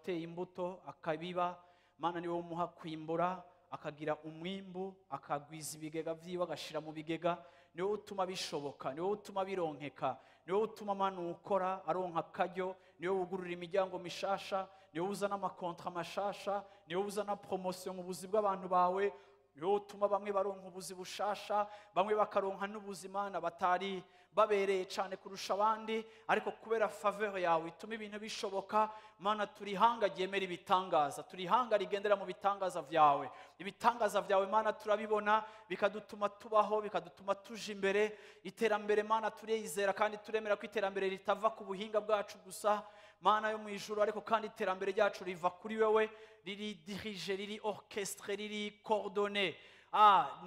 Imbuto akabiba, Mana niwe umuha kwimbura, akagira umwimbu, akagwiza ibigega vyiwe agashira mu bigega. Niwe utuma bishoboka, niwe utuma bironkeka, niwe utuma Mana ukora aronka akaryo, niwe wugurura imiryango mishasha, niwe uzana amakontra mashasha, niwe uzana promotion mu buzi bw'abantu bawe, niwe utuma bamwe baronka ubuzi bushasha, bamwe bakaronka n'ubuzima na batari babereye cyane kurusha abandi, ariko kubera faveur yawe ituma ibintu bishoboka. Mana turi hanga ryemera ibitangaza, turi hanga rigendera mu bitangaza vyawe. Ibitangaza vyawe Mana turabibona, bikadutuma tubaho, bikadutuma tuja imbere. Iterambere Mana turiyizera kandi turemera ko iterambere ritava ku buhinga bwacu gusa, Mana yo mu ijuru, ariko kandi iterambere ryacu riva kuri wewe, riri dirige, riri orchestre, riri coordonné.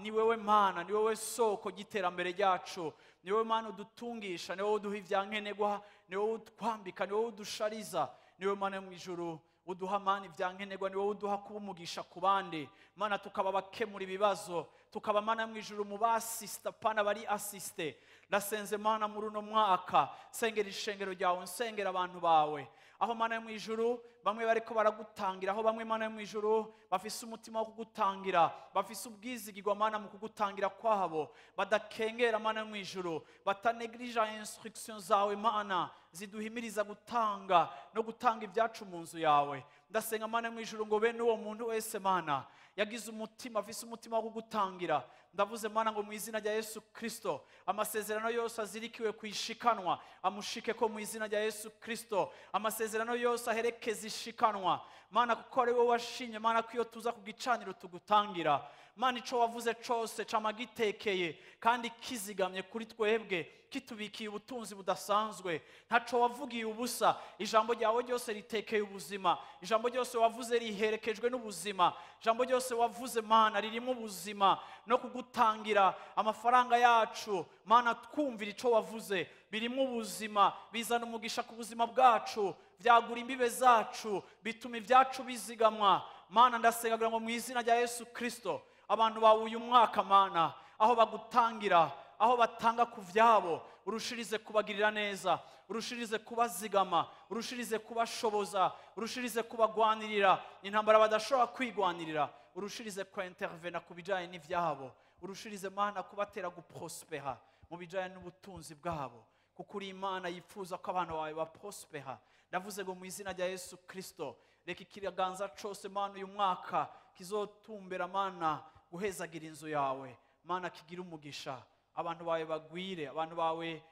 Ni wewe Mana, ni wewe soko ry'iterambere ryacu, ni wewe Mana udutungisha, ni wewe uduha ivyankenerwa, ni wewe utwambika, ni wewe udushariza, ni wewe Mana yo mu ijuru uduha Mana ivyankenerwa, ni wewe uduha kuba umugisha ku bandi. Mana tukaba bakemura ibibazo, tukaba Mana yo mu ijuru mu basista pana bari assiste. Ndasenze Mana muri uno mwaka, sengera ishengero ryawe, nsengera abantu bawe, aho Mana yo mu ijuru bamwe bariko baragutangira, aho bamwe Mana yo mu ijuru bafise umutima wo kugutangira, bafise ubwizigirwa Mana mu kugutangira kwabo, badakengera Mana yo mu ijuru, batanegrija instruction zawe Mana ziduhimiriza gutanga no gutanga ibyacu mu nzu yawe. Ndasenga Mana yo mu ijuru ngo bene uwo muntu wese Mana yagize umutima, afise umutima wo kugutangira, ndavuze Mana ngo mu izina rya Yesu Kristo amasezerano yose azirikiwe kwishikanwa amushike ko mu izina rya Yesu Kristo, amasezerano yose aherekeza ishikanwa Mana, kuko ari wowe washimye Mana ko iyo tuza ku gicaniro tugutangira. Mana ico wavuze cose camagitekeye kandi kizigamye kuri twebwe, kitubikiye ubutunzi budasanzwe, ntaco wavugiye ubusa. Ijambo ryawe ryose ritekeye ubuzima, ijambo ryose wavuze riherekejwe n'ubuzima, ijambo ryose wavuze Mana ririmo ubuzima no kugutangira amafaranga yacu. Mana twumvira ico wavuze, birimo ubuzima, bizana umugisha ku buzima bwacu, vyagura imbibe zacu, bituma ibyacu bizigamwa. Mana ndasenga kugira ngo mu izina rya Yesu Kristo abantu bawe uyu mwaka Mana aho bagutangira, aho batanga ku vyabo, urushirize kubagirira neza, urushirize kubazigama, urushirize kubashoboza, urushirize kubagwanirira intambara badashobora kwigwanirira, urushirize ku intervena ku bijanye n'ivyabo, urushirize Mana kubatera guprospera mu bijanye n'ubutunzi bwabo, kuko uri Imana yifuza ko abantu bawe baprospera. Ndavuze ngo mu izina rya Yesu Kristo reka ikiganza cose Mana uyu mwaka kizotumbera Mana guhezagira inzu yawe, Mana kigira umugisha, abantu bawe bagwire, abantu bawe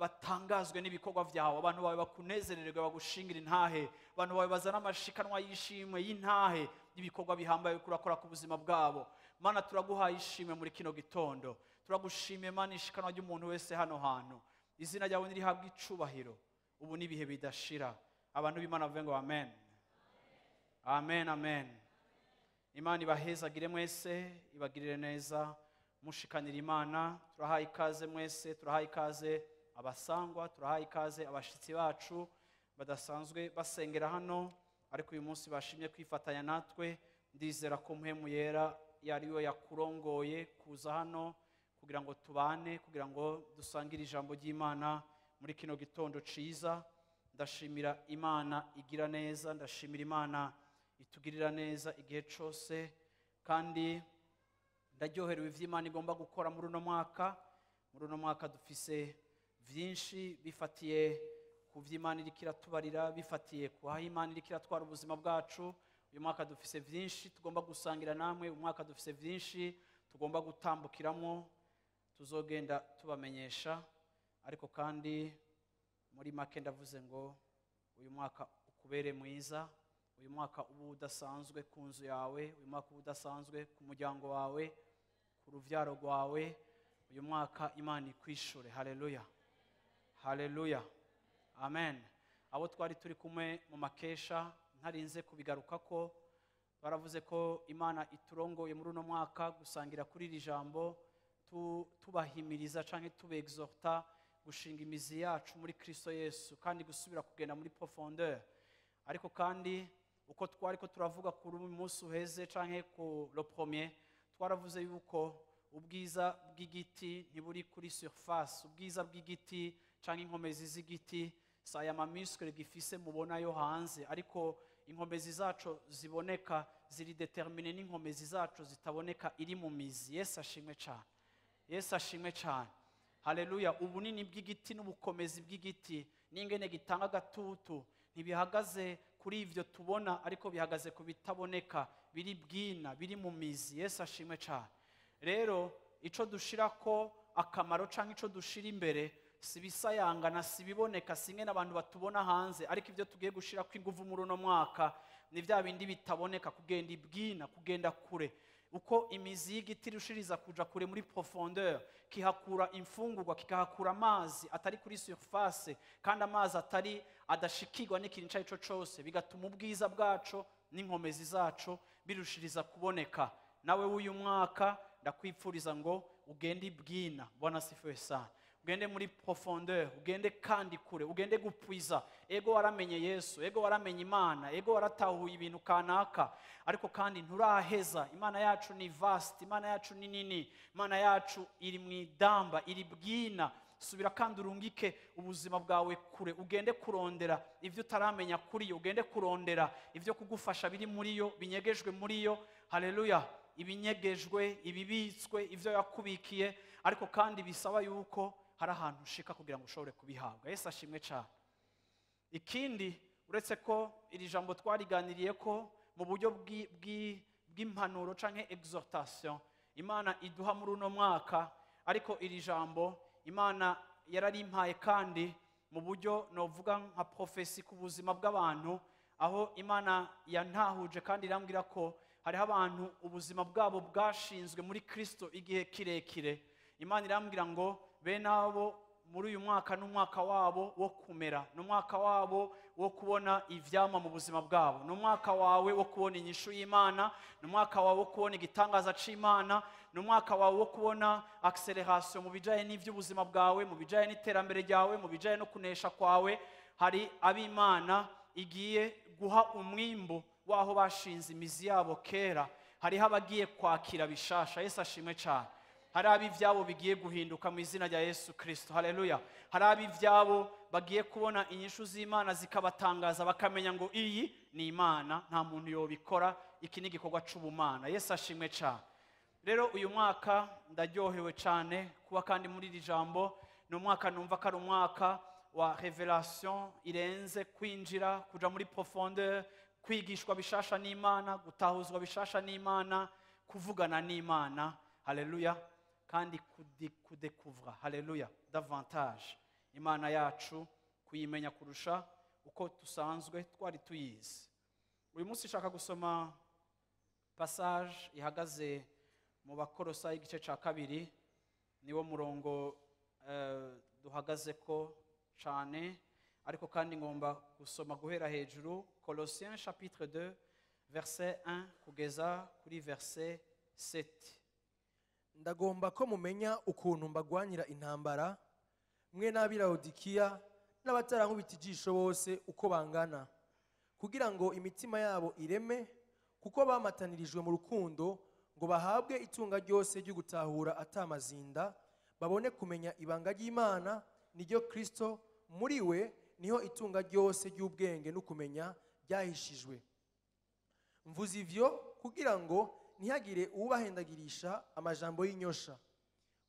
batangazwe n'ibikorwa vyawe, abantu bawe bakunezererwe, bagushingira intahe, abantu bawe bazana amashikanwa y'ishimwe y'intahe y'ibikorwa bihambaye kurakora ku buzima bwabo. Mana turaguhaye ishimwe muri kino gitondo, turagushimiye Mana ishikanwa ry'umuntu wese hano hantu. Izina ryawe nirihabwe icubahiro ubu n'ibihe bidashira. Abantu b'Imana bavuge ngo amen, amen, amen. Imana ibahezagire mwese, ibagirire neza, mushikanira Imana. Turahaye ikaze mwese, turahaye ikaze abasangwa, turahaye ikaze abashitsi bacu badasanzwe basengera hano, ariko uyu munsi bashimye kwifatanya natwe. Ndizera ko Mpwemu Yera yari we yakurongoye kuza hano kugira ngo tubane, kugira ngo dusangire ijambo ry'Imana muri kino gitondo ciza. Ndashimira Imana igira neza, ndashimira Imana itugirira neza igihe cose, kandi ndaryoherewe ivy'Imana igomba gukora muri uno mwaka. Muri uno mwaka dufise vyinshi bifatiye ku vy'Imana iriko iratubarira, bifatiye ku aho Imana iriko iratwara ubuzima bwacu. Uyu mwaka dufise vyinshi tugomba gusangira namwe, uyu mwaka dufise vyinshi tugomba gutambukiramwo, tuzogenda tubamenyesha. Ariko kandi muri make ndavuze ngo uyu mwaka ukubere mwiza, uyu mwaka ubu udasanzwe ku nzu yawe, uyu mwaka ubu udasanzwe ku muryango wawe, ku ruvyaro rwawe. Uyu mwaka Imana ikwishure. Haleluya, Haleluya, amen. Abo twari turi kumwe mu makesha, ntarinze kubigaruka ko baravuze ko Imana iturongoye muri uno mwaka gusangira kuri iri jambo, tubahimiriza canke tubexhorta gushinga imizi yacu muri Kristo Yesu kandi gusubira kugenda muri profondeur. Ariko kandi uko twari ko turavuga kuri uyu munsi uheze canke ku le premier, twaravuze yuko ubwiza bw'igiti ntiburi kuri surface. Ubwiza bw'igiti canke inkomezi z'igiti si aya ma muscles gifise mubona yo hanze, ariko inkomezi zaco ziboneka ziri déterminées n'inkomezi zaco zitaboneka iri mu mizi. Yesu ashimwe cane, Yesu ashimwe cane, haleluya. Ubunini bw'igiti n'ubukomezi bw'igiti n'ingene gitanga agatutu ntibihagaze kuri ivyo tubona, ariko bihagaze ku bitaboneka biri bwina, biri mu mizi. Yesu ashimwe cane. Rero ico dushirako akamaro canke ico dushira imbere si bisayangana, si biboneka, si ingene abantu batubona hanze, ariko ivyo tugiye gushirako inguvu muri uno mwaka ni vya bindi bitaboneka, kugenda ibwina, kugenda kure. Uko imizi y'igiti irushiriza kuja kure muri profondeur, kihakura imfungurwa, kikahakura amazi atari kuri surface, kandi amazi atari adashikirwa n'ikintu ico arico cose, bigatuma ubwiza bwaco n'inkomezi zaco birushiriza kuboneka. Nawe w'uyu mwaka ndakwipfuriza ngo ugende ibwina. Bwana sifiwe sana. Ugende muri profondeur, ugende kandi kure, ugende gupwiza. Ego waramenye Yesu, ego waramenye Imana, ego waratahuye ibintu kanaka, ariko kandi nturaheza. Imana yacu ni vaste, Imana yacu ni nini, Imana yacu iri mu idamba, iri bwina. Subira kandi urungike ubuzima bwawe kure, ugende kurondera ibyo utaramenya kuri yo, ugende kurondera ibyo kugufasha biri muri yo, binyegejwe muri yo. Haleluya. Ibinyegejwe, ibibitswe, ibyo yakubikiye, ariko kandi bisaba yuko hari ahantu ushika kugira ngo ushobore kubihabwa. Yesu ashimwe cyane. Ikindi, uretse ko iri jambo twariganiriye ko mu buryo bw'impanuro canke exhortation Imana iduha muri uno mwaka, ariko iri jambo Imana yararimpaye kandi mu buryo novuga nka prophétie ku buzima bw'abantu, aho Imana yantahuje kandi irambwira ko hariho abantu ubuzima bwabo bwashinzwe muri Kristo igihe kirekire. Imana irambwira ngo bene abo muri uyu mwaka n'umwaka wabo wo kumera, n'umwaka wabo wo kubona ivyama mu buzima bwabo, n'umwaka wawe wo kubona inyishu y'Imana, n'umwaka wawe wo kubona igitangaza c'Imana, n'umwaka wawe wo kubona accélération mu bijanye n'ivy'ubuzima bwawe, mu bijanye n'iterambere ryawe, mu bijanye no kunesha kwawe. Hari ab'Imana igiye guha umwimbu w'aho bashinze imizi yabo kera. Hariho abagiye kwakira bishasha. Yesu ashimwe cane. Hari ab'ivyabo bigiye guhinduka mu izina rya Yesu Kristo. Haleluya. Hari ab'ivyabo bagiye kubona inyishu z'Imana zikabatangaza, bakamenya ngo iyi ni Imana, nta muntu yobikora, iki ni igikorwa c'ubumana. Yesu ashimwe cane. Rero uyu mwaka ndaryohewe cane kuba kandi muri iri jambo. Ni umwaka numva ko ari umwaka wa révélation irenze, kwinjira kuja muri profondeur, kwigishwa bishasha n'Imana, gutahuzwa bishasha n'Imana, kuvugana n'Imana. Haleluya. Kandi kudécouvra, haleluya, davantage Imana yacu, kuyimenya kurusha uko dusanzwe twari tuyizi. Uyu munsi nshaka gusoma passage ihagaze mu Bakorosayi igice ca 2, niwo murongo duhagaze ko cane, ariko kandi ngomba gusoma guhera hejuru. Colossiens chapitre 2 verset 1 kugeza kuri verset 7. Ndagomba ko mumenya ukuntu mbagwanira intambara, mwe n'ab'i Lawodikiya n'abatarankubita ijisho bose uko bangana, kugira ngo imitima yabo ireme, kuko bamatanirijwe mu rukundo, ngo bahabwe itunga ryose ryo gutahura atamazinda, babone kumenya ibanga ry'Imana, niryo Kristo. Muri we niho itunga ryose ry'ubwenge n'ukumenya ryahishijwe. Mvuze ivyo kugira ngo ntihagire uwubahendagirisha amajambo y'inyosha,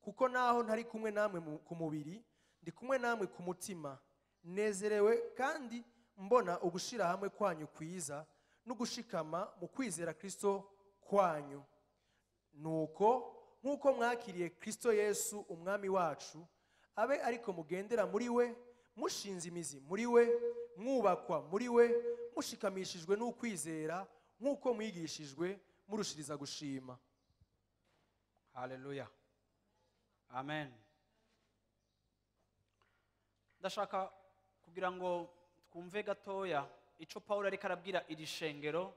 kuko naho ntari kumwe namwe ku mubiri, ndi kumwe namwe ku mutima, nezerewe kandi mbona ugushira hamwe kwanyu kwiza no gushikama mu kwizera Kristo kwanyu. Nuko nk'uko mwakiriye Kristo Yesu umwami wacu, abe ariko mugendera muri we, mushinze imizi muri we, mwubakwa muri we, mushikamishijwe n'ukwizera nk'uko mwigishijwe, murushiriza gushima. Haleluya, amen. Ndashaka kugira ngo twumve gatoya ico Pawulo ariko arabwira iri shengero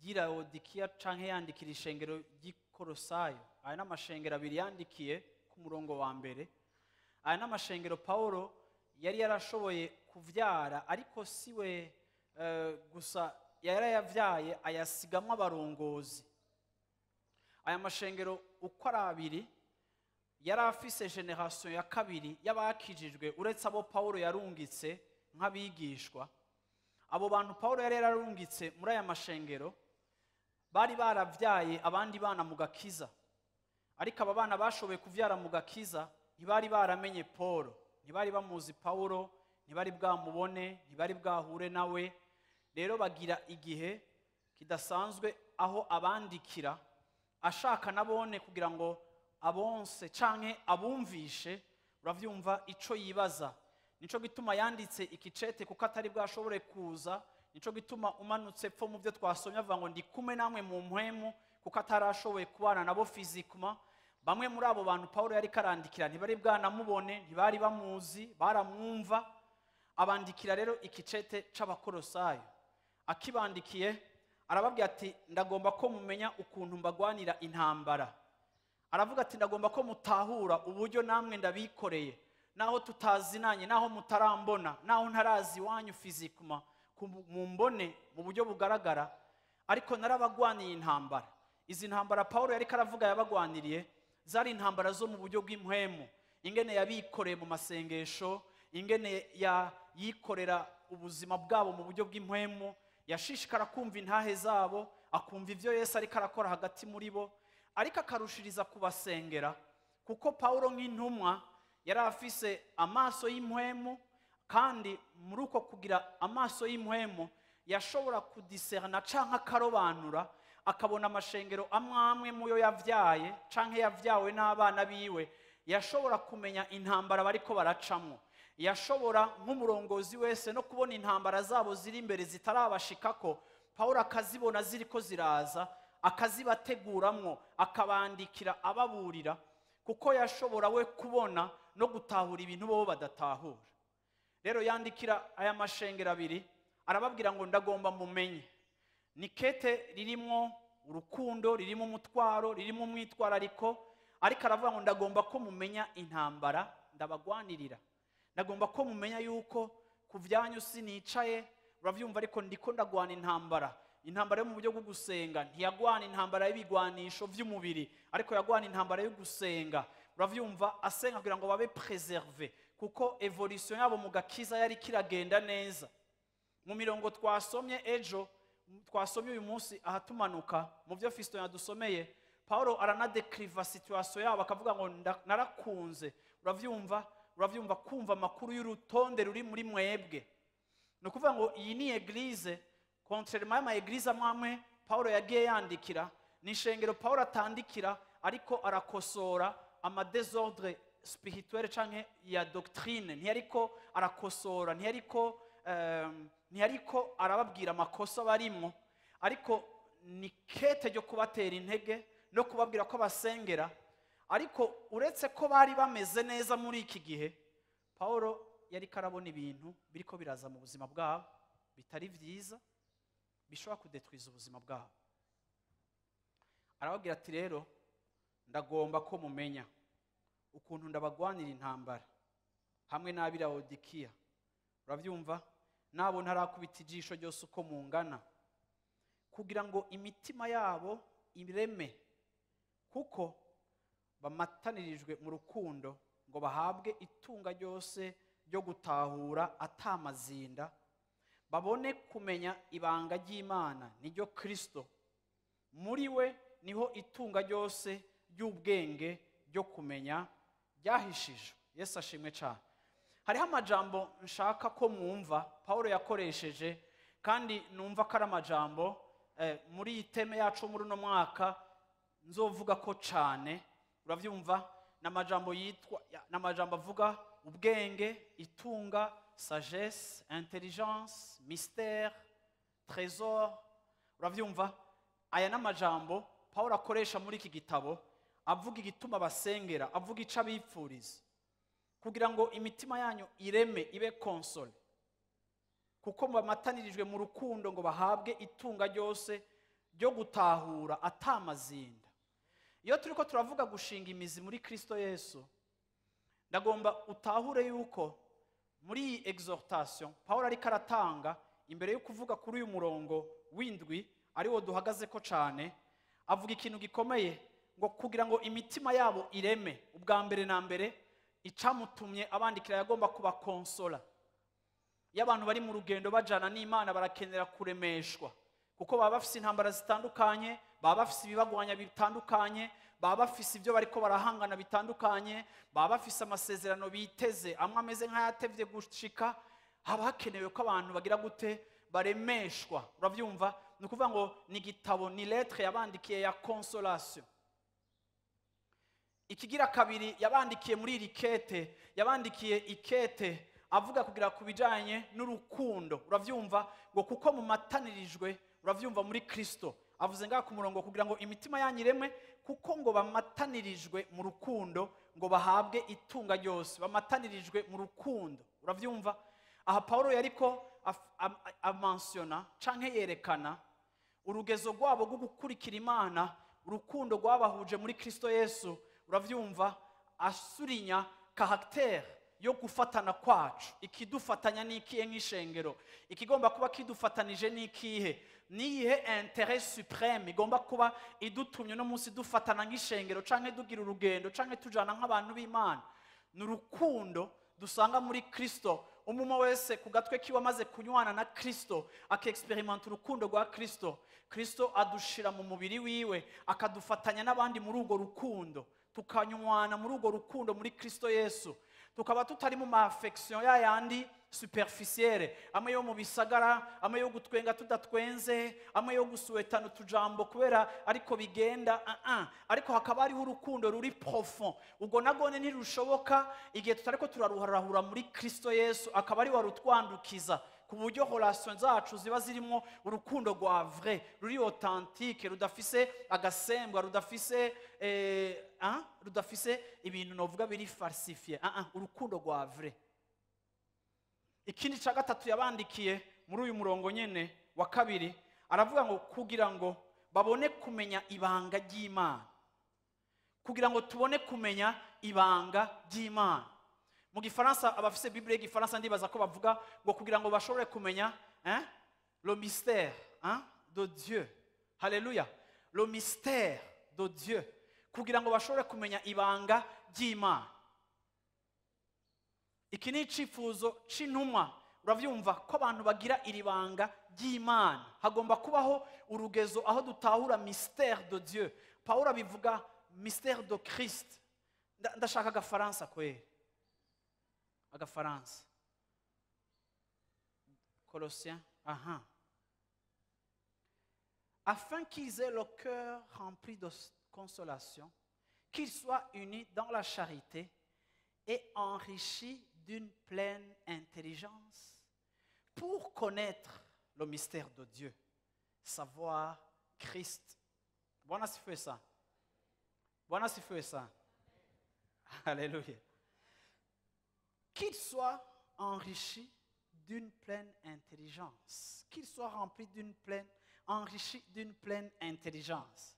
ry'i Laodikiya canke yandikira ishengero ry'i Kolosayo. Aya ni amashengero abiri yandikiye ku murongo wa mbere. Aya ni amashengero Pawulo yari yarashoboye kuvyara, ariko siwe gusa yarayavyaye, ayasigamwo abarongozi. Aya mashengero uko ari abiri yari afise génération ya kabiri y'abakijijwe, uretse abo Pawulo yarungitse nk'abigishwa. Abo bantu Pawulo yari yararungitse muri aya mashengero bari baravyaye abandi bana mu gakiza, ariko aba bana bashoboye kuvyara mu gakiza ntibari baramenye Paul, ntibari bamuzi Pawulo, ntibari bwamubone, ntibari bwahure nawe. Rero bagira igihe kidasanzwe aho abandikira ashaka nabone kugira ngo abonse canke abumvishe, uravyumva, ico yibaza. Nico gituma yanditse ikicete, kuko atari bwashobore kuza. Nico gituma umanutse pfo mu byo twasomye avuga ngo ndi kumwe namwe mu mpwemu, kuko atarashoboye kubana nabo physiquement. Bamwe muri abo bantu Pawulo yari karandikira ntibari bwanamubone, ntibari bamuzi, baramwumva. Abandikira rero ikicete c'Abakolosayo. Akibandikiye arababwira ati ndagomba ko mumenya ukuntu mbagwanira intambara. Aravuga ati ndagomba ko mutahura uburyo namwe ndabikoreye, naho tutazinanye, naho mutarambona, naho ntarazi iwanyu physiquement mumbone mu buryo bugaragara, ariko narabagwaniye intambara. Izi ntambara Pawulo yariko aravuga yabagwaniriye zari intambara zo mu buryo bw'impwemu, ingene yabikoreye mu masengesho, ingene yikorera ubuzima bwabo mu buryo bw'impwemu, yashishikara kumva intahe zabo, akumva ivyo Yesu ariko arakora hagati muri bo, ariko akarushiriza kubasengera, kuko Pawulo nk'intumwa yari afise amaso y'impwemu, kandi muri uko kugira amaso y'impwemu yashobora kudiserna canke akarobanura, akabona amashengero amwe amwe muyo yavyaye canke yavyawe n'abana biwe, yashobora kumenya intambara bariko baracamwo. Yashobora nk'umurongozi wese no kubona intambara zabo ziri imbere zitarabashikako, Pawulo akazibona ziriko ziraza, akazibateguramwo, akabandikira ababurira, kuko yashobora we kubona no gutahura ibintu bo badatahura. Rero yandikira aya mashengero abiri arababwira ngo ndagomba mumenye. Ni kete ririmwo urukundo, ririmo umutwaro, ririmo umwitwarariko, ariko aravuga ngo ndagomba ko mumenya intambara ndabagwanirira. Ndagomba ko mumenya yuko ku vyanyu sinicaye, uravyumva, ariko ndiko ndagwana intambara. Intambara yo mu buryo bwo gusenga, ntiyagwana intambara y'ibigwanisho vy'umubiri, ariko yagwana intambara yo gusenga. Uravyumva, asenga kugira ngo babe préservé, kuko évolution yabo mu gakiza yari kiragenda neza. Mu mirongo twasomye ejo, twasomye uyu munsi ahatumanuka mu byo Fiston yadusomeye, Paulo aranadekriva situation yabo, akavuga ngo narakunze, uravyumva kumva amakuru y'urutonde ruri muri mwebwe. Ni ukuvuga ngo iyi ni église, contrairement y'ama église amwe Paulo yagiye yandikira, ni ishengero Paulo atandikira ariko arakosora ama désordre spirituel canke ya doctrine. Ntiyariko arakosora, ntiyariko arababwira amakosa barimwo, ariko ni kete ryo kubatera intege no kubabwira ko basengera. Ariko uretse ko bari bameze neza muri iki gihe, Paulo yariko arabona ibintu biriko biraza mu buzima bwabo bitari vyiza, bishobora kudetwiza ubuzima bwabo. Arababwira ati rero ndagomba ko mumenya ukuntu ndabagwanira intambara hamwe n'ab'i Laodikiya, uravyumva, nabo ntarakubita ijisho ryose uko mungana, kugira ngo imitima yabo ireme, kuko bamatanirijwe mu rukundo, ngo bahabwe itunga ryose ryo gutahura atamazinda, babone kumenya ibanga ry'Imana niryo Kristo. Muri we niho itunga ryose ry'ubwenge ryo kumenya ryahishijwe. Yesu ashimwe cyane. Hariho amajambo nshaka ko mwumva Paulo yakoresheje, kandi numva ko ari amajambo muri iyi thème yacu muri uno mwaka nzovuga ko cyane. Uravyumva, n'amajambo yitwa, n'amajambo avuga ubwenge, itunga, sagesse, intelligence, mystère, trésor. Uravyumva, aya n'amajambo Paulo akoresha muri iki gitabo avuga igituma basengera, avuga ico abipfuriza. Kugira ngo imitima yanyu ireme, ibe consolée, kuko bamatanirijwe mu rukundo, ngo bahabwe itunga ryose ryo gutahura atamazinda. Iyo turiko turavuga gushinga imizi muri Kristo Yesu, ndagomba utahure yuko muri iyi exhortation Paul ariko aratanga, imbere yo kuvuga kuri uyu murongo w'indwi ariwo duhagaze ko cyane, avuga ikintu gikomeye ngo kugira ngo imitima yabo ireme. Ubwa mbere na mbere, icamutumye abandikira, yagomba kubakonsola. Iyo abantu bari mu rugendo bajana n'Imana, barakenera kuremeshwa, kuko baba bafise intambara zitandukanye, baba bafise ibibagwanya bitandukanye, baba bafise ibyo bariko barahangana bitandukanye, baba bafise amasezerano biteze, amwe ameze nk'ayatevye gushika. Haba hakenewe ko abantu bagira gute? Baremeshwa. Uravyumva? Ni ukuvuga ngo ni igitabo, ni lettre yabandikiye ya consolation. Ikigira kabiri yabandikiye muri iri kete, yabandikiye ikete avuga kugira ku bijanye n'urukundo. Uravyumva? Ngo kuko mumatanirijwe, uravyumva, muri Kristo. Avuze ngaha ku murongo kugira ngo imitima yanyu iremwe, kuko ngo bamatanirijwe mu rukundo, ngo bahabwe itunga ryose. Bamatanirijwe mu rukundo. Uravyumva? Aha Paulo yariko amensiona canke yerekana urugezo rwabo rwo gukurikira Imana, urukundo rwabahuje muri Kristo Yesu. Uravyumva? Asurinya caractère yo gufatana kwacu. Ikidufatanya n'ikihe nk'ishengero? Ikigomba kuba kidufatanije n'ikihe? Niyihe intérêt suprême igomba kuba idutumye uno munsi dufatana nk'ishengero, canke dugira urugendo, canke tujana nk'abantu b'Imana? Ni urukundo dusanga muri Kristo. Umwe wese ku gatwe kiwe amaze kunywana na Kristo, akexperimenta urukundo rwa Kristo, Kristo adushira mu mubiri wiwe, akadufatanya n'abandi muri urwo rukundo, tukanywana muri urwo rukundo muri Kristo Yesu, tukaba tutari mu ma affection ya yandi superficielle, amwe yo mu bisagara, amwe yo gutwenga tudatwenze, amwe yo gusuwetana utujambo kubera ariko bigenda, ariko hakaba hariho urukundo ruri profond. Ubwo nagone ntirushoboka igihe tutariko turaruharahura muri Kristo Yesu, akaba ari warutwandukiza, ku buryo relation zacu ziba zirimo urukundo rwa vrai, ruri authentique, rudafise agasembwa, rudafise hein? Rudafise ibintu novuga biri falsifié, urukundo rwa vrai. Ikindi cya gatatu yabandikiye muri uyu murongo nyene wa kabiri, aravuga ngo kugira ngo babone kumenya ibanga ry'Imana. Kugira ngo tubone kumenya ibanga ry'Imana. Mu Gifaransa, abafise Bible y'Igifaransa, ndibaza ko bavuga ngo kugira ngo bashobore kumenya, hein, le mystère, hein, de Dieu. Haleluya! Le mystère de Dieu, kugira ngo bashobore kumenya ibanga ry'Imana. Iki ni icifuzo c'intumwa. Uravyumva ko abantu bagira iri banga ry'Imana. Hagomba kubaho urugezo aho dutahura mystère de Dieu. Paulo abivuga mystère de Christ. Ndashaka agafaransa kweri, agafaransa. Colossiens, aha. Afin qu'ils aient le cœur rempli de consolation, qu'ils soient unis dans la charité et enrichis d'une pleine intelligence pour connaître le mystère de Dieu, savoir Christ. Bwana asifiwe sana. Bwana asifiwe sana. Alléluia. Qu'il soit enrichi d'une pleine intelligence. Qu'il soit rempli d'une pleine, enrichi d'une pleine intelligence.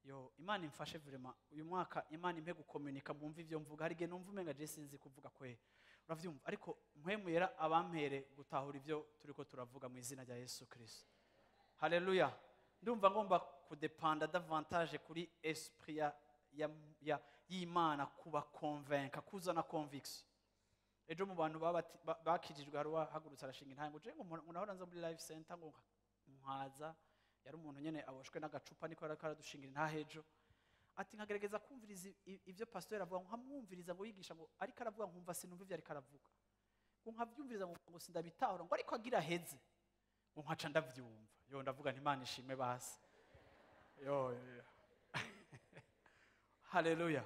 Yo, Imana imfashe vraiment. Uyu mwaka Imana impe gukomunika, mwumva ivyo mvuga. Hari igihe numva umenga je sinzi kuvuga kwe. Uravyumva? Ariko Mpwemu Yera abampere gutahura ivyo turiko turavuga mu izina rya Yesu Kristo. Haleluya. Ndumva ngomba kudepanda davantage kuri esprit ya y'Imana kuba convaincre, kuzana conviction. Ejo mu bantu bakijijwe hari uwahagurutse arashinga intahe ngo je ngo nahora nza muri Life Center, ngo nkaza yari umuntu nyene aboshwe n'agacupa, niko yariko aradushingira intahe ejo, ati nkagerageza kumviriza ivyo pasteur avuga, ngo nkamwumviriza ngo yigisha, ngo ariko aravuga nkumva sinumva ivyo ariko aravuga, ngo nkavyumviriza, ngo sindabitahura, ngo ariko agira aheze ngo nkaca ndavyumva. Yo, ndavuga nti Imana ishimwe basi. Yo, yo, yo. Haleluya!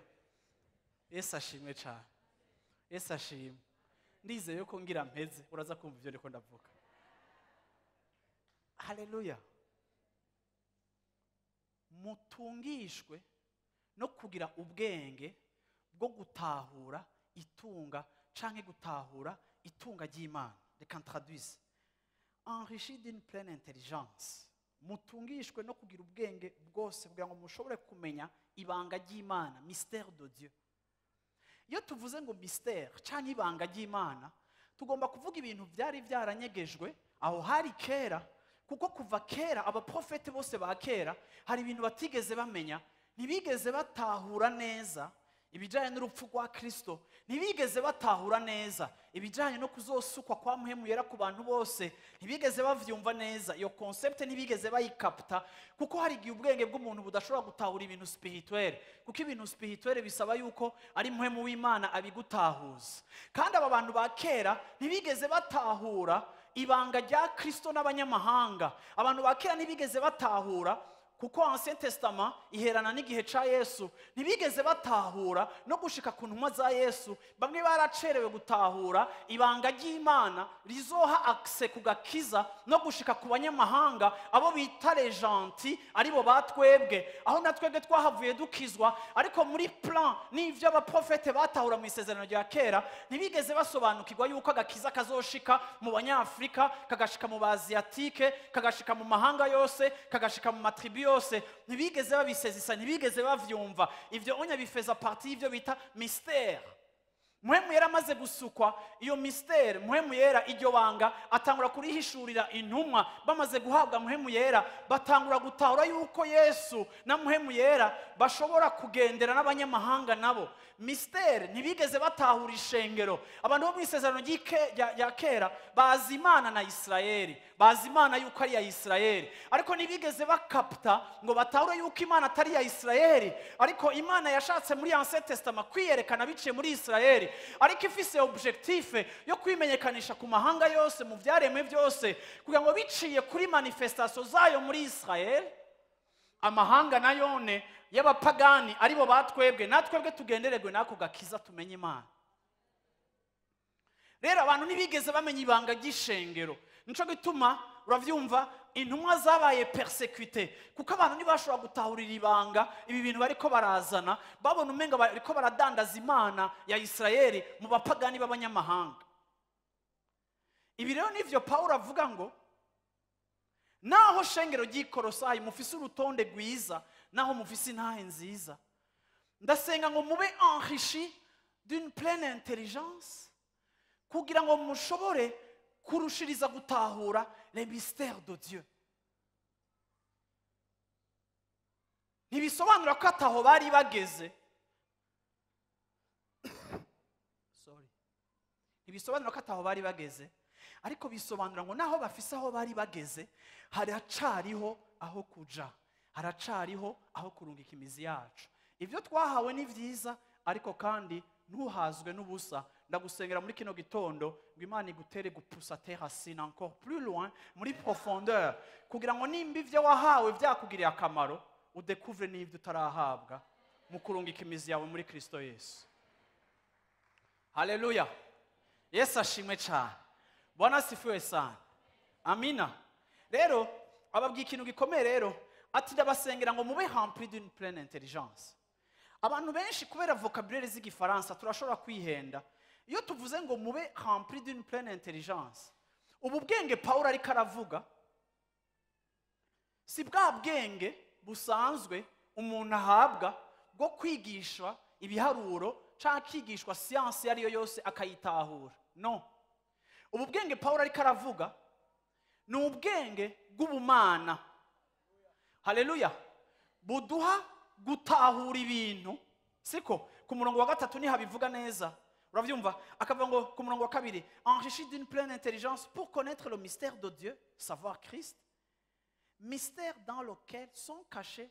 Yesu ashimwe cyane. Yesu ashimwe. Ndizeye ko ngira mpeze uraza kumva ibyo ndiko ndavuga. Haleluya! Mutungishwe no kugira ubwenge bwo gutahura Itunga canke gutahura itunga ry'Imana. Reka ntraduise: enrichi d'une pleine intelligence, mutungishwe no kugira ubwenge bwose kugira ngo mushobore kumenya ibanga ry'Imana, mystère de Dieu. Iyo tuvuze ngo mystère canke ibanga ry'Imana, tugomba kuvuga ibintu byari byaranyegejwe aho hari kera, kuko kuva kera abaprofete bose ba kera hari ibintu batigeze bamenya. Ntibigeze batahura neza ibijyanye n'urupfu rwa Kirisito, ntibigeze batahura neza ibijyanye no kuzosukwa kwa Mpwemu Yera ku bantu bose, ntibigeze bavyumva neza iyo concept, ntibigeze bayikapta, kuko hari igihe ubwenge bw'umuntu budashobora gutahura ibintu spirituel, kuko ibintu spirituel bisaba yuko ari Mpwemu w'Imana abigutahuza. Kandi aba bantu ba kera ntibigeze batahura ibanga rya Kristo n'abanyamahanga. Abantu ba kera ntibigeze batahura, kuko Ancien Testament iherana n'igihe ca Yesu, ntibigeze batahura no gushika ku ntumwa za Yesu. Bamwe baracerewe gutahura ibanga ry'Imana rizoha accès ku gakiza no gushika ku banyamahanga, abo bita les gentils, aribo batwebwe, aho natwebwe twahavuye dukizwa. Ariko muri plan n'ivyo abaprofete batahura mu isezerano rya kera, ntibigeze basobanukirwa yuko agakiza kazoshika mu Banyafrika, kagashika mu Baasiatike, kagashika mu mahanga yose, kagashika mu matribu yose. Ntibigeze babisezisa, ntibigeze bavyumva. Ivyo onya bifeza partie y'ivyo bita mystère. Mpwemu Yera amaze gusukwa, iyo mystère, Mpwemu Yera iryo banga atangura kurihishurira intumwa. Bamaze guhabwa Mpwemu Yera, batangura gutahura yuko Yesu na Mpwemu Yera bashobora kugendera n'abanyamahanga nabo. Mystère, ntibigeze batahura ishengero. Abantu bo mu isezerano rya kera bazi Imana na Isirayeli, bazi Imana yuko ari iya Isirayeli, ariko ntibigeze bakapta ngo batahure yuko Imana atari iya Isirayeli, ariko Imana yashatse muri Ancien Testament kwiyerekana biciye muri Isirayeli, ariko ifise objectif yo kwimenyekanisha ku mahanga yose, mu vyaremwe byose, kugira ngo biciye kuri manifestation zayo muri Israel, amahanga nayone y'abapagani, aribo batwebwe, natwebwe tugenderegwe n'ako gakiza, tumenye Imana. Rero abantu ntibigeze bamenya ibanga ry'ishengero. Nico gituma uravyumva intumwa zabaye persécutées, kuko abantu ntibashobora gutahurira ibanga ibi bintu bariko barazana, babona umenga bariko baradandaza Imana ya Isirayeli mu bapagani b'abanyamahanga. Ibi rero nivyo Pawulo avuga ngo naho shengero ry'Ikorosayi mufise urutonde rwiza, naho mufise intahe nziza, ndasenga ngo mube enrichi d'une pleine intelligence kugira ngo mushobore kurushiriza gutahura les mystères de Dieu. Ntibisobanura ko ataho bari bageze. Sorry, ntibisobanura ko ataho bari bageze, ariko bisobanura ngo naho bafise aho bari bageze, haracariho aho kuja, haracariho aho kurungika imizi yacu. Ibyo twahawe ni vyiza, ariko kandi ntuhazwe n'ubusa. Ndagusengera muri kino gitondo ngo Imana igutere gupusa tes racines encore plus loin, muri profondeur, kugira ngo nimba ivyo wahawe vyakugiriye akamaro, udécouvre n'ibyo utarahabwa mu kurungika imizi yawe muri Kristo Yesu. Haleluya! Yesu ashimwe cyane! Bwana asifiwe sana! Amina. Rero ababwiye ikintu gikomeye. Rero ati: "Ndabasengera ngo mube rempli d'une pleine intelligence." Abantu benshi, kubera vocabulaire z'Igifaransa, turashobora kwihenda. Iyo tuvuze ngo mube rempli d'une pleine intelligence, ubu bwenge Pawulo ariko aravuga si bwa bwenge busanzwe umuntu ahabwa bwo kwigishwa ibiharuro cyangwa akigishwa siyansi iyo ari yo yose akayitahura. No, ubu bwenge Pawulo ariko aravuga ni ubwenge bw'ubumana, haleluya, buduha gutahura ibintu. Siko ku murongo wa gatatu niho abivuga neza. Urabyumva, akavuga ngo ku murongo wa kabiri: enrichi d'une pleine intelligence pour connaître le mystère de Dieu, savoir Christ, mystère dans lequel sont cachés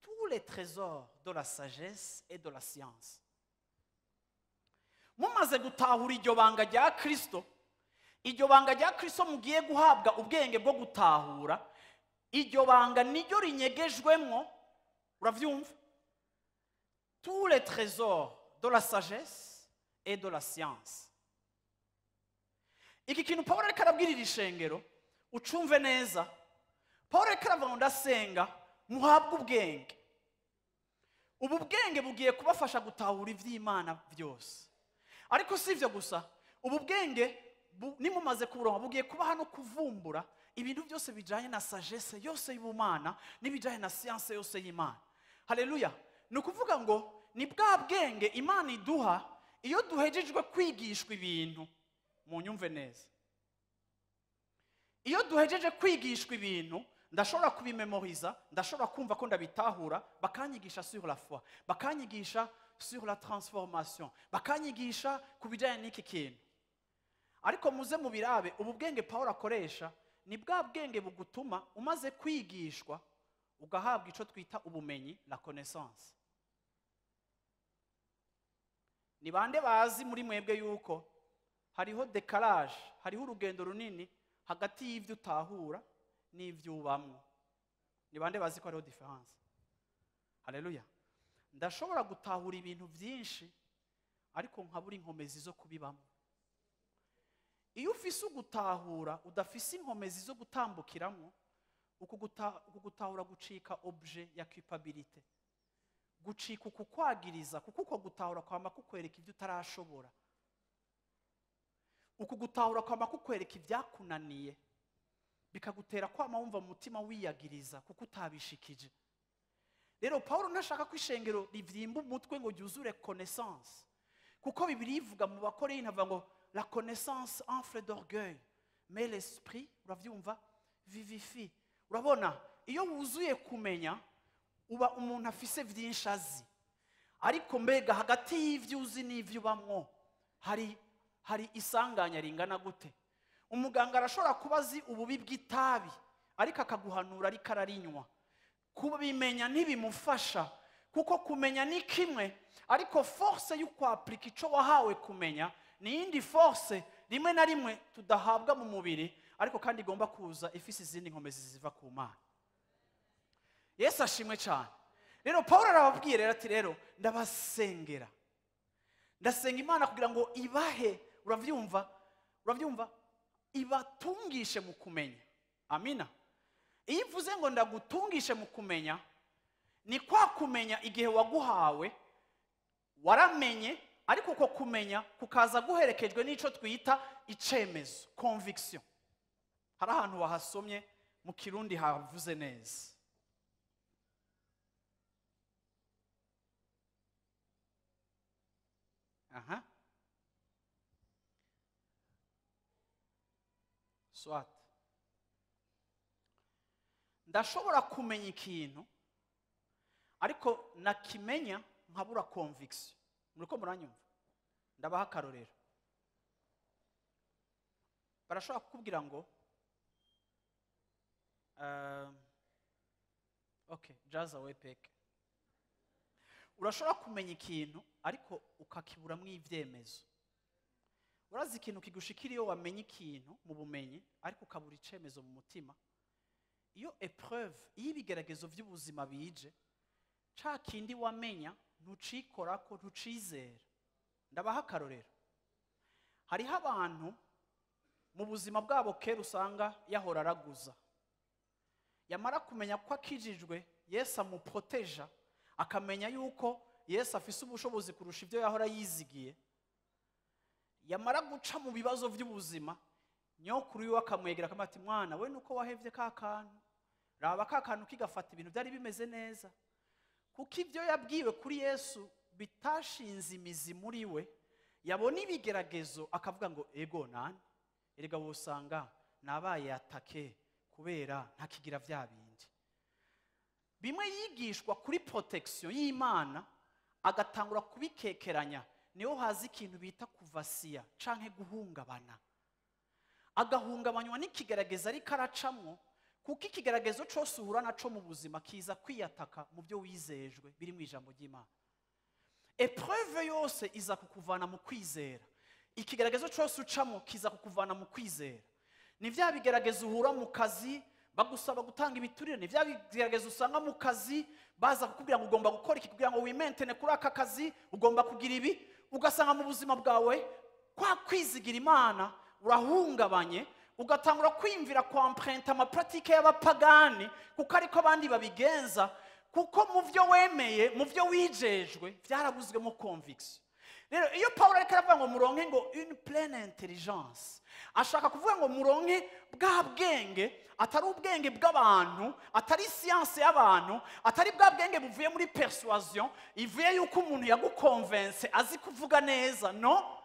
tous les trésors de la sagesse et de la science. Mumaze gutahura iryo banga rya Kristo, iryo banga rya Kristo mugiye guhabwa ubwenge bwo gutahura iryo banga, niryo rinyegejwemwo, uravyumva, tous les trésors de la sagesse et de la science. Iki kintu Pawulo ariko arabwirira ishengero, ucumve neza. Pawulo ariko aravuga ngo ndasenga muhabwe ubwenge. Ubu bwenge bugiye kubafasha gutahura iby'Imana byose. Ariko si ivyo gusa, ubu bwenge nimumaze kuburonka bugiye kubaha no kuvumbura ibintu byose bijanye na sagesse yose y'ubumana n'ibijanye na science yose y'Imana. Haleluya. Ni ukuvuga ngo ni bwa bwenge Imana iduha iyo duhejejwe kwigishwa ibintu. Munyumve neza, iyo duhejeje kwigishwa ibintu ndashobora kubimemoriza, ndashobora kumva ko ndabitahura, bakanyigisha sur la foi, bakanyigisha sur la transformation, bakanyigisha ku bijyanye n'iki kintu. Ariko muze mubirabe, ubu bwenge Pawulo akoresha ni bwa bwenge bugutuma umaze kwigishwa ugahabwa ico twita ubumenyi, la connaissance. Ni bande bazi muri mwebwe yuko hariho décalage, hariho urugendo runini hagati y'ivyo utahura n'ivyo ubamwo? Ni bande bazi ko hariho différence? Haleluya. Ndashobora gutahura ibintu byinshi ariko nkabura inkomezi zo kubibamo. Iyo ufise ugutahura udafise inkomezi zo gutambukiramo, uku gutahura gucika objet ya culpabilité, gucika ukukwagiriza, kuko uko gutahura kwama kukwereka ibyo utarashobora, uku gutahura kwama kukwereka ibyakunaniye, bikagutera kwama wumva mu mutima wiyagiriza kuko utabishikije. Rero Paulo ntashaka ko ishengero rivyimba umutwe ngo ryuzure connaissance, kuko Bibiliya ivuga mu Bakorinto avuga ngo la connaissance enfle d'orgueil, mais l'esprit, uravyumva, vivifie. Urabona, iyo wuzuye kumenya uba umuntu afise vyinshi azi, ariko mbega hagati y'ivyo uzi n'ivyo ubamwo hari isanganya ringana gute? Umuganga arashobora kuba azi ububi bw'itabi ariko akaguhanura ariko ararinywa. Kubimenya ntibimufasha, kuko kumenya ni kimwe, ariko force y'ukwaplika ico wahawe kumenya ni iyindi force rimwe na rimwe tudahabwa mu mubiri, ariko kandi igomba kuza ifise izindi nkomezi ziva ku Mana. Yesu ashimwe cyane. Rero Paulo arababwira rero ati rero ndabasengera, ndasenga Imana kugira ngo ibahe, uravyumva, uravyumva, ibatungishe mu kumenya. Amina. Iyo ivuze ngo ndagutungishe mu kumenya, ni kwa kumenya igihe waguhawe waramenye, ariko uko kumenya kukaza guherekejwe n'ico twita icemezo, conviction. Hari ahantu wahasomye mu Kirundi havuze neza. Aha. Soit ndashobora kumenya ikintu ariko nakimenya nkabura conviction. Muriko muranyumva? Ndabaha akarorero. Barashobora kukubwira ngo okay, jaza wepeke. Urashobora kumenya ikintu ariko ukakiburamwo ivyemezo. Urazi ikintu kigushikira iyo wamenye ikintu mu bumenyi ariko ukabura icemezo mu mutima. Iyo épreuve, iyo ibigeragezo vy'ubuzima bije, ca kindi wamenya ntucikorako, ntucizera. Ndabaha akarorero. Hariho abantu mu buzima bwabo kera usanga yahora araguza, yamara kumenya ko akijijwe Yesu amuproteja, akamenya yuko Yesu afise ubushobozi kurusha ibyo yahora yizigiye, yamara guca mu bibazo vy'ubuzima, nyokuru wiwe akamwegera akamubwira ati mwana we nuko wahevye ka kantu, raba ka kantu kigafata ibintu byari bimeze neza. Kuko ibyo yabwiwe kuri Yesu bitashinze imizi muri we, yabona ibigeragezo akavuga ngo ego nani, erega wosanga nabaye atake kubera ntakigira vya bindi. Bimwe yigishwa kuri protection y'Imana agatangura kubikekeranya, niho haza ikintu bita kuvasiya canke guhungabana. Agahungabanywa n'ikigerageza ariko aracamwo, kuko ikigeragezo cose uhura naco mu buzima kiza kwiyataka mu byo wizejwe biri mu ijambo ry'Imana. Épreuve yose iza kukuvana mu kwizera. Ikigeragezo cose ucamwo kiza kukuvana mu kwizera. Ni vya bigeragezo uhura mu kazi bagusaba gutanga ibiturire, ni vya bigeragezo usanga mu kazi baza kukubwira ngo ugomba gukora iki kugira ngo wimentene kuri aka kazi, ugomba kugira ibi, ugasanga mu buzima bwawe kwa kwizigira Imana urahungabanye, ugatangura kwiyumvira kwa emprunter ama pratique y'abapagani kuko ariko abandi babigenza, kuko mu byo wemeye, mu byo wijejwe byarabuzwemo conviction. Rero iyo Pawulo ariko aravuga ngo muronke ngo une pleine intelligence, ashaka kuvuga ngo muronke bwa bwenge, atari ubwenge bw'abantu, atari science y'abantu, atari bwa bwenge buvuye muri persuasion, ivuye yuko umuntu yagukonvense azi kuvuga neza, no,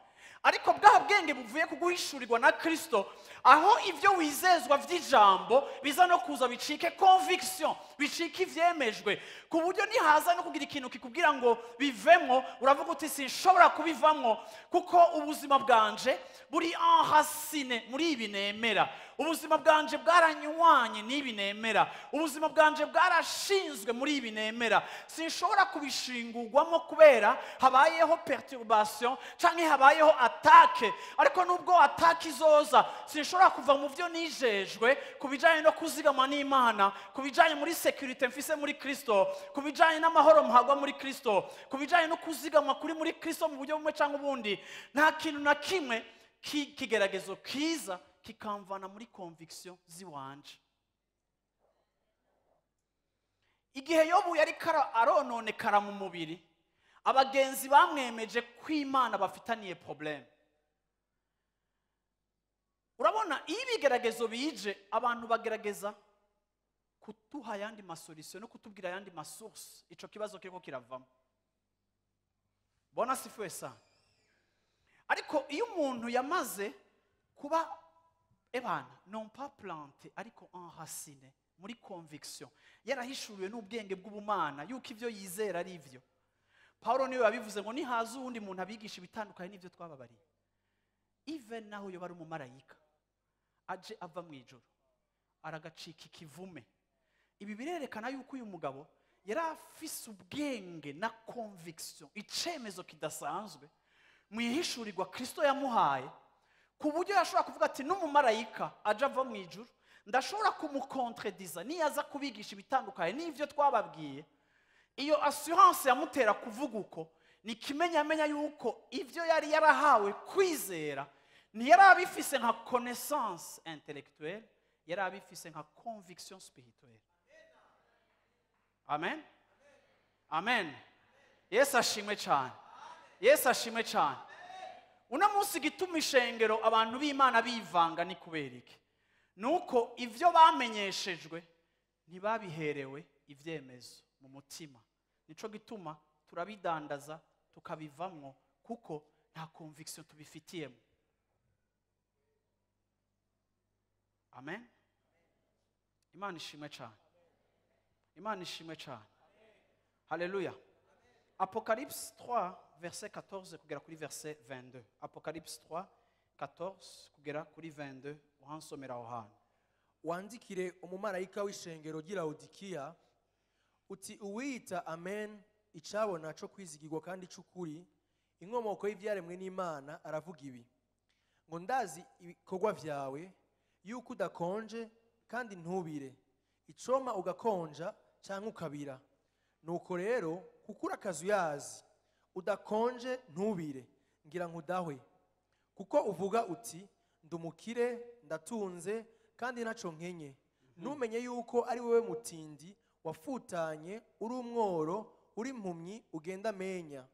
ariko bwa bwenge buvuye kuguhishurirwa na Kristo, aho ibyo wizezwa by'ijambo biza no kuza bicike conviction, bicike ivyemejwe, ku buryo nihaza no kugira ikintu kikubwira ngo bivemwo, uravuga uti sinshobora kubivamwo, kuko ubuzima bwanje buri enraciné muri ibi nemera, ubuzima bwanje bwaranywanye n'ibi nemera, ubuzima bwanje bwarashinzwe muri ibi nemera, sinshobora kubishingurwamo kubera habayeho perturbation canke habayeho attaque. Ariko nubwo attaque izoza, sinshobora kuva mu byo nijejwe ku bijanye no kuzigama n'Imana, ku bijanye muri sécurité mfise muri Kristo, ku bijanye n'amahoro muhagwa muri Kristo, ku bijanye no kuzigama kuri muri Kristo mu buryo bumwe cyangwa ubundi. Nta kintu na kimwe kigeragezo kiza kikamvana muri conviction ziwanje. Igihe Yobu yari arononekara mu mubiri, abagenzi bamwemeje ko Imana bafitaniye problème. Urabona, iyo ibigeragezo bije, abantu bagerageza kutuha ayandi masolution no kutubwira ayandi masource ico kibazo kiriko kiravamo. Bwana asifiwe sana. Ariko iyo umuntu yamaze kuba ebana non pas planté ariko enraciné muri conviction, yarahishuriwe n'ubwenge bw'ubumana yuko ivyo yizera ari ivyo. Paulo niwe yabivuze ngo nihaza uwundi muntu abigisha ibitandukanye n'ivyo twababariye, even naho yoba ari umumarayika aje ava mu ijuru, aragacika ikivume. Ibi birerekana yuko uyu mugabo yari afise ubwenge na conviction, icemezo kidasanzwe mu ihishurirwa Kristo yamuhaye, ku buryo yashobora kuvuga ati n'umumarayika aje ava mu ijuru ndashobora kumukontrediza niyaza kubigisha ibitandukanye n'ivyo twababwiye. Iyo assurance yamutera kuvuga uko ni kimenyamenya yuko ivyo yari yarahawe kwizera ntiyari abifise nka connaissance intellectuelle, yari abifise nka conviction spirituelle. Amen, amen. Yesu ashimwe cyane, Yesu ashimwe cyane. Uno munsi gituma ishengero abantu b'Imana bivanga ni kubera iki? Nuko ivyo bamenyeshejwe ntibabiherewe ivyemezo mu mutima. Nico gituma turabidandaza tukabivamwo, kuko nta conviction tubifitiyemo. Amen. Imana ishimwe cyane, Imana ishimwe cyane. Haleluya. Apocalypse 3 verset 14 kugera kuri verset 22. Apocalypse 3 14 kugera kuri 22, uhansomera aho hantu. Wandikire umumarayika w'ishengero ry'i Laodikiya uti: uwiyita Amen, icabona co kwizigirwa kandi c'ukuri, inkomoko y'ivyaremwe n'Imana, aravuga ibi ngo: ndazi ibikorwa vyawe, yuko udakonje kandi ntubire. Icoma ugakonja canke ukabira. Nuko rero, kuko uri akazuyazi, udakonje ntubire, ngira nkudahwe. Kuko uvuga uti: ndumukire, ndatunze kandi ntaco nkenye, ntumenye yuko ari wowe mutindi wafutanye, uri umworo, uri impumyi, ugenda amenya.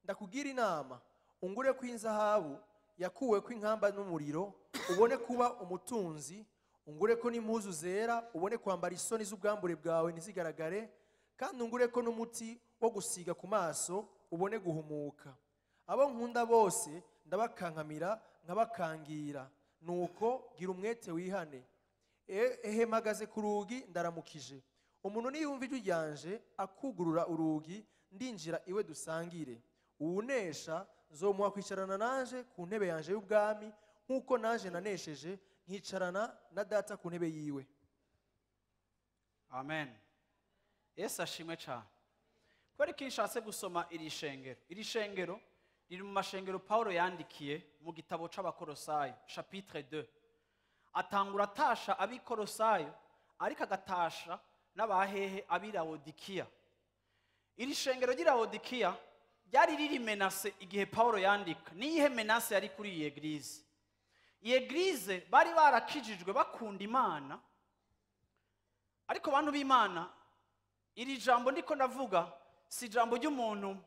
Ndakugira inama, ungure ko inzahabu yakuwe ko inkamba n'umuriro, ubone kuba umutunzi. Ungure ko n'impuzu zera, ubone kwambara, isoni z'ubwambure bwawe ntizigaragare. Kandi ungure ko n'umuti wo gusiga ku maso, ubone guhumuka. Abo nkunda bose ndabakankamira, nkabakangira. Nuko gira umwete, wihane. Ehe, mpagaze ku rugi ndaramukije. Umuntu niyumva ijwi ryanje akugurura urugi, ndinjira iwe dusangire. Uwunesha nzomuha kwicarana nanje ku ntebe yanje y'ubwami, nk'uko nanje nanesheje nkicarana na Data ku ntebe yiwe. Amen. Yesu ashimwe cyane. Kubera ko nshatse gusoma iri shengero, iri shengero riri mu mashengero Paulo yandikiye mu gitabo c'Abakorosayo, chapitre 2. Atangura atasha ab'Ikorosayo, ariko agatasha n'abahehe? Ab'i Lawodikiya. Iri shengero ry'i Lawodikiya ryari riri menacé igihe Paulo yandika. Niyihe menace yari kuri iyi église? Iyi église bari barakijijwe, bakunda Imana, ariko bantu b'Imana, iri jambo ndiko ndavuga si ijambo ry'umuntu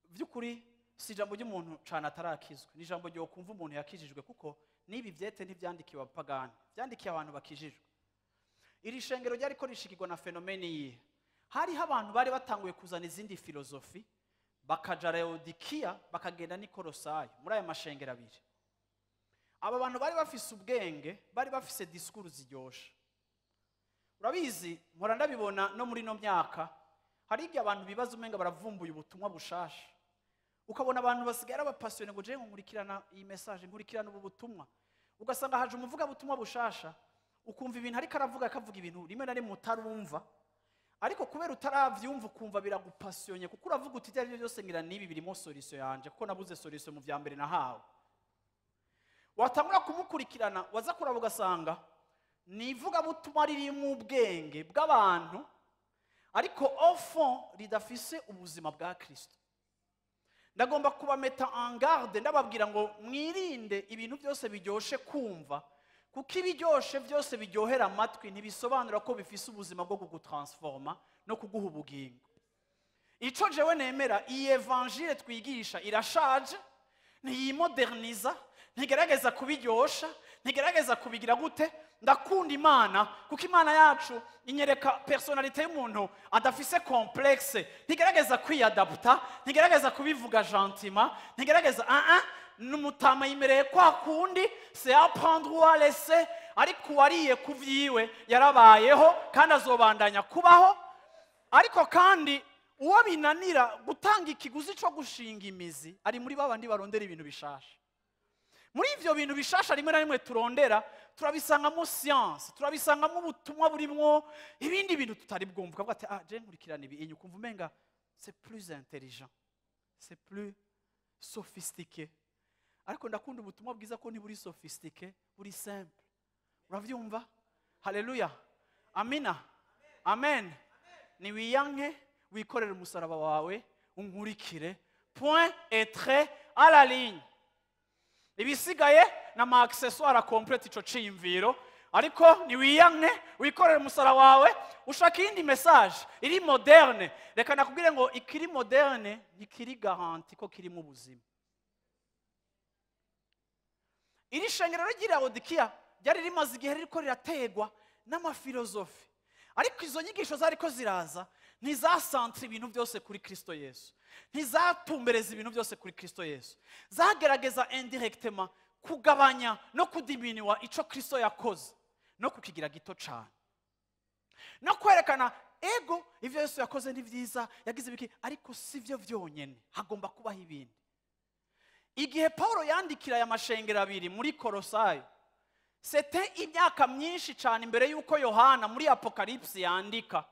by'ukuri. Si ijambo ry'umuntu cyane atarakizwa, ni ijambo ryo kumva umuntu yakijijwe, kuko n'ibi byete ntibyandikiwe abapagani, byandikiye abantu bakijijwe. Iri shengero ryariko rishikirwa na phénomène yihe? Hariho abantu bari batanguye kuzana izindi philosophie, bakaja Laodikiya, bakagenda n'i Kolosayi. Muri aya mashengero abiri, aba bantu bari bafise ubwenge, bari bafise discours ziryoshe. Urabizi, mpora ndabibona no muri ino myaka, hari igihe abantu bibaza umenga baravumbuye ubutumwa bushasha, ukabona abantu basigaye ari aba passionnés ngo jewe nkurikirana iyi message, nkurikirana ubu butumwa. Ugasanga haje umuvugabutumwa bushasha, ukumva ibintu ariko aravuga, akavuga ibintu rimwe na rimwe utarumva, ariko kubera utaravyumva ukumva biragupassionnye, kuko uravuga uti: "Ibyo ari byo byose ngira n'ibi birimo solution yanje, kuko nabuze solution mu vya mbere nahawe." Watangura kumukurikirana, waza kuraba ugasanga ni ivugabutumwa ririmo ubwenge bw'abantu, ariko au fond ridafise ubuzima bwa Kristo. Ndagomba kubamettre en garde, ndababwira ngo mwirinde ibintu byose biryoshe kumva, kuko ibiryoshe byose biryohera amatwi ntibisobanura ko bifise ubuzima bwo kugutransforma no kuguha ubugingo. Ico jewe nemera, iyi évangile twigisha irashaje, ntiyimoderniza, ntigerageza kubiryosha, ntigerageza kubigira gute. Ndakunda Imana kuko Imana yacu inyereka personnalité y'umuntu adafise complexe, ntigerageza kwiyadapta, ntigerageza kubivuga gentiment, ntigerageza ah ah. N'umutama yimereye kwa kundi, c'est à prendre ou à laisser, ariko uwariye ku vyiwe yarabayeho kandi azobandanya kubaho. Ariko kandi uwo binanira gutanga ikiguzi cyo gushinga imizi ari muri babandi barondera ibintu bishasha. Muri ivyo bintu bishasha rimwe na rimwe turondera, turabisangamo science, turabisangamo ubutumwa burimwo ibindi bintu tutari bwumva. Ukavuga ati: "Ah, je nkurikirana ibi inyu", ukumva umenga c'est plus intelligent, c'est plus sophistiqué. Ariko ndakunda ubutumwa bwiza ko ntiburi sophistiqué, buri simple. Uravyumva? Haleluya, amina, amen. Niwiyanke, wikorere umusaraba wawe, unkurikire, point et trait à la ligne. Ibisigaye ni ama accessoire complète ico ciyumviro, ariko niwiyanke, wikorere umusaraba wawe. Ushaka iyindi message iri moderne, reka nakubwire ngo ikiri moderne ntikiri garantie ko kirimo ubuzima. Iri shengero ry'i Laodikiya ryari rimaze igihe ririko rirategwa n'ama philosophies, ariko izo nyigisho zariko ziraza ntizasantra ibintu byose kuri Kristo Yesu, ntizatumbereza ibintu byose kuri Kristo Yesu. Zagerageza indirectement kugabanya no kudiminuer ico Kristo yakoze no kukigira gito cyane, no kwerekana ego ivyo Yesu yakoze ni vyiza, yagize ibiki, ariko si byo byonyene, hagomba kubaho ibindi. Igihe Paul yandikira aya mashengero abiri muri Korosayo, c'était imyaka myinshi cyane imbere y'uko Yohana muri Apocalypse yandika,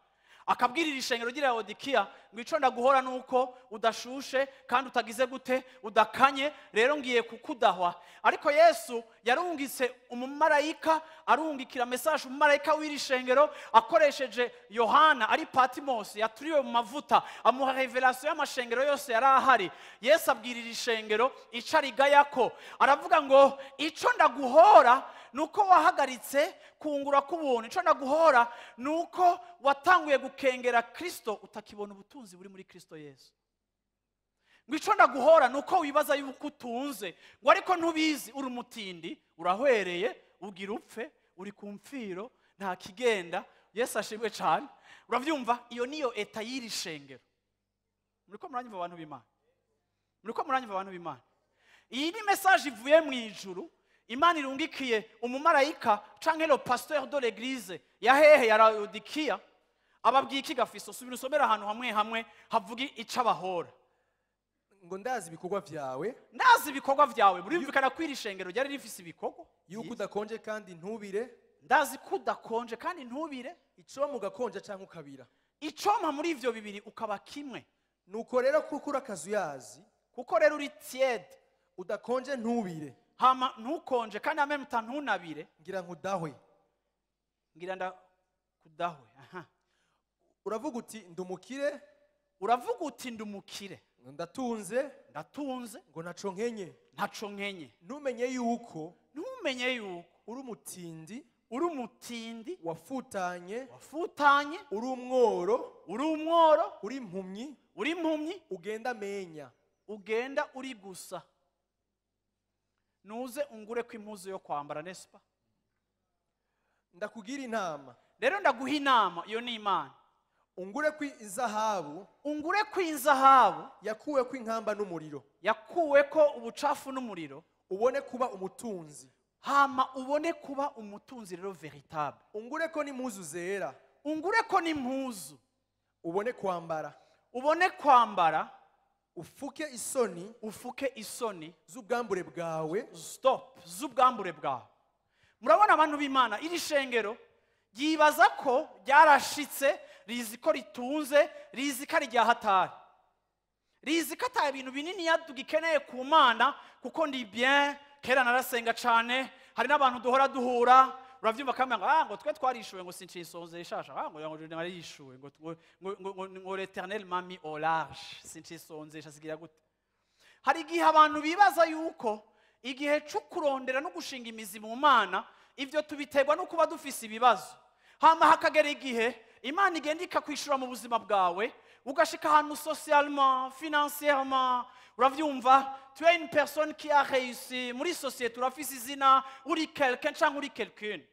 akabwirira ishengero ry'i Laodikiya ngo: "Ico ndaguhora nuko udashushe kandi utagize gute, udakanye, rero ngiye kukudahwa." Ariko Yesu yarungitse umumarayika, arungikira message umumarayika w'iri shengero akoresheje Yohana ari Patimosi yaturiwe mu mavuta, amuha révélation y'amashengero yose yari ahari. Yesu abwirira ishengero ico arigayako, aravuga ngo: "Ico ndaguhora nuko wahagaritse kungura k'ubuntu, ico ndaguhora nuko watanguye gukengera Kristo, utakibona ubutunzi buri muri Kristo Yesu." Ngo: "Ico ndaguhora nuko wibaza yuko utunze," ngo, "ariko ntubizi, uri umutindi, urahwereye, ugira upfe, uri ku mfiro, nta kigenda." Yesu ashimwe cyane. Urabyumva, iyo niyo état y'iri shengero. Muriko muranyumva, abantu b'Imana? Muriko muranyumva, abantu b'Imana? Iyi ni message ivuye mu ijuru, Imana irungikiye umumarayika canke le pasteur de l'église ya hehe? Ya Laodikiya. Ababwiye iki gafiso? Subira usomera ahantu hamwe hamwe havuga ico abahora. Ngo: "Ndazi ibikorwa vyawe." "Ndazi ibikorwa vyawe." Burumvikana ko iri shengero ryari rifise ibikorwa. Yuko udakonje kandi ntubire. "Ndazi ko udakonje kandi ntubire." Icompa ugakonja canke ukabira. "Icompa muri ivyo bibiri ukaba kimwe." Nuko rero kuko uri akazuyazi, "Kuko rero uri tiède, udakonje ntubire, hama ntukonje kandi en même temps ntunabire, ngira nkudahwe. Ngira ndakudahwe." Aha. Uravuga uti: "Ndumukire." "Uravuga uti: ndumukire." Ngo: "Ndatunze." "Ndatunze." Ngo: "Ntaco nkenye." "Ntaco nkenye." Ntumenye yuko "Ntumenye yuko uri umutindi, uri umutindi, wafutanye, wafutanye, uri umworo, uri umworo, uri impumyi, uri impumyi, ugenda amenya." Ugenda uri gusa, nuze ungure ko impuzu yo kwambara, n'est-ce pas? Ndakugira inama. Rero ndaguha inama, iyo ni Imana. Ungure ko izahabu Ungure ko inzahabu yakuwe ko inkamba n'umuriro, yakuwe ko ubucafu n'umuriro, ubone kuba umutunzi. Hama ubone kuba umutunzi rero véritable. Ungure ko n'impuzu zera, Ungure ko n'impuzu, ubone kwambara, ubone kwambara, ufuke isoni ufuke isoni z'ubwambure bwawe. Stop. Z'ubwambure bwawe. Murabona, abantu b'Imana, iri shengero ryibaza ko ryarashitse, rizi ko ritunze, rizi ko ari irya hatari, rizi ko ata ibintu binini tugikeneye ku Mana, kuko ndi bien, kera narasenga cyane. Hari n'abantu duhora duhura, urabyumva, kamwe ngo ah, ngo twe twarishuwe, ngo sincisonze ishasha, ah, ngo narishuwe, ngo l'Éternel m'a mis au large, sincisonzesha, sigira gute. Hari igihe abantu bibaza yuko igihe cyo kurondera no gushinga imizi mu Mana, ibyo tubiterwa no kuba dufise ibibazo. Hama hakagera igihe Imana igenda ikakwishura mu buzima bwawe, ugashika ahantu socialement, financièrement, uravyumva, tu es une personne qui a réussi muri société, urafise izina, uri quelqu'un cyangwa uri quelqu'une.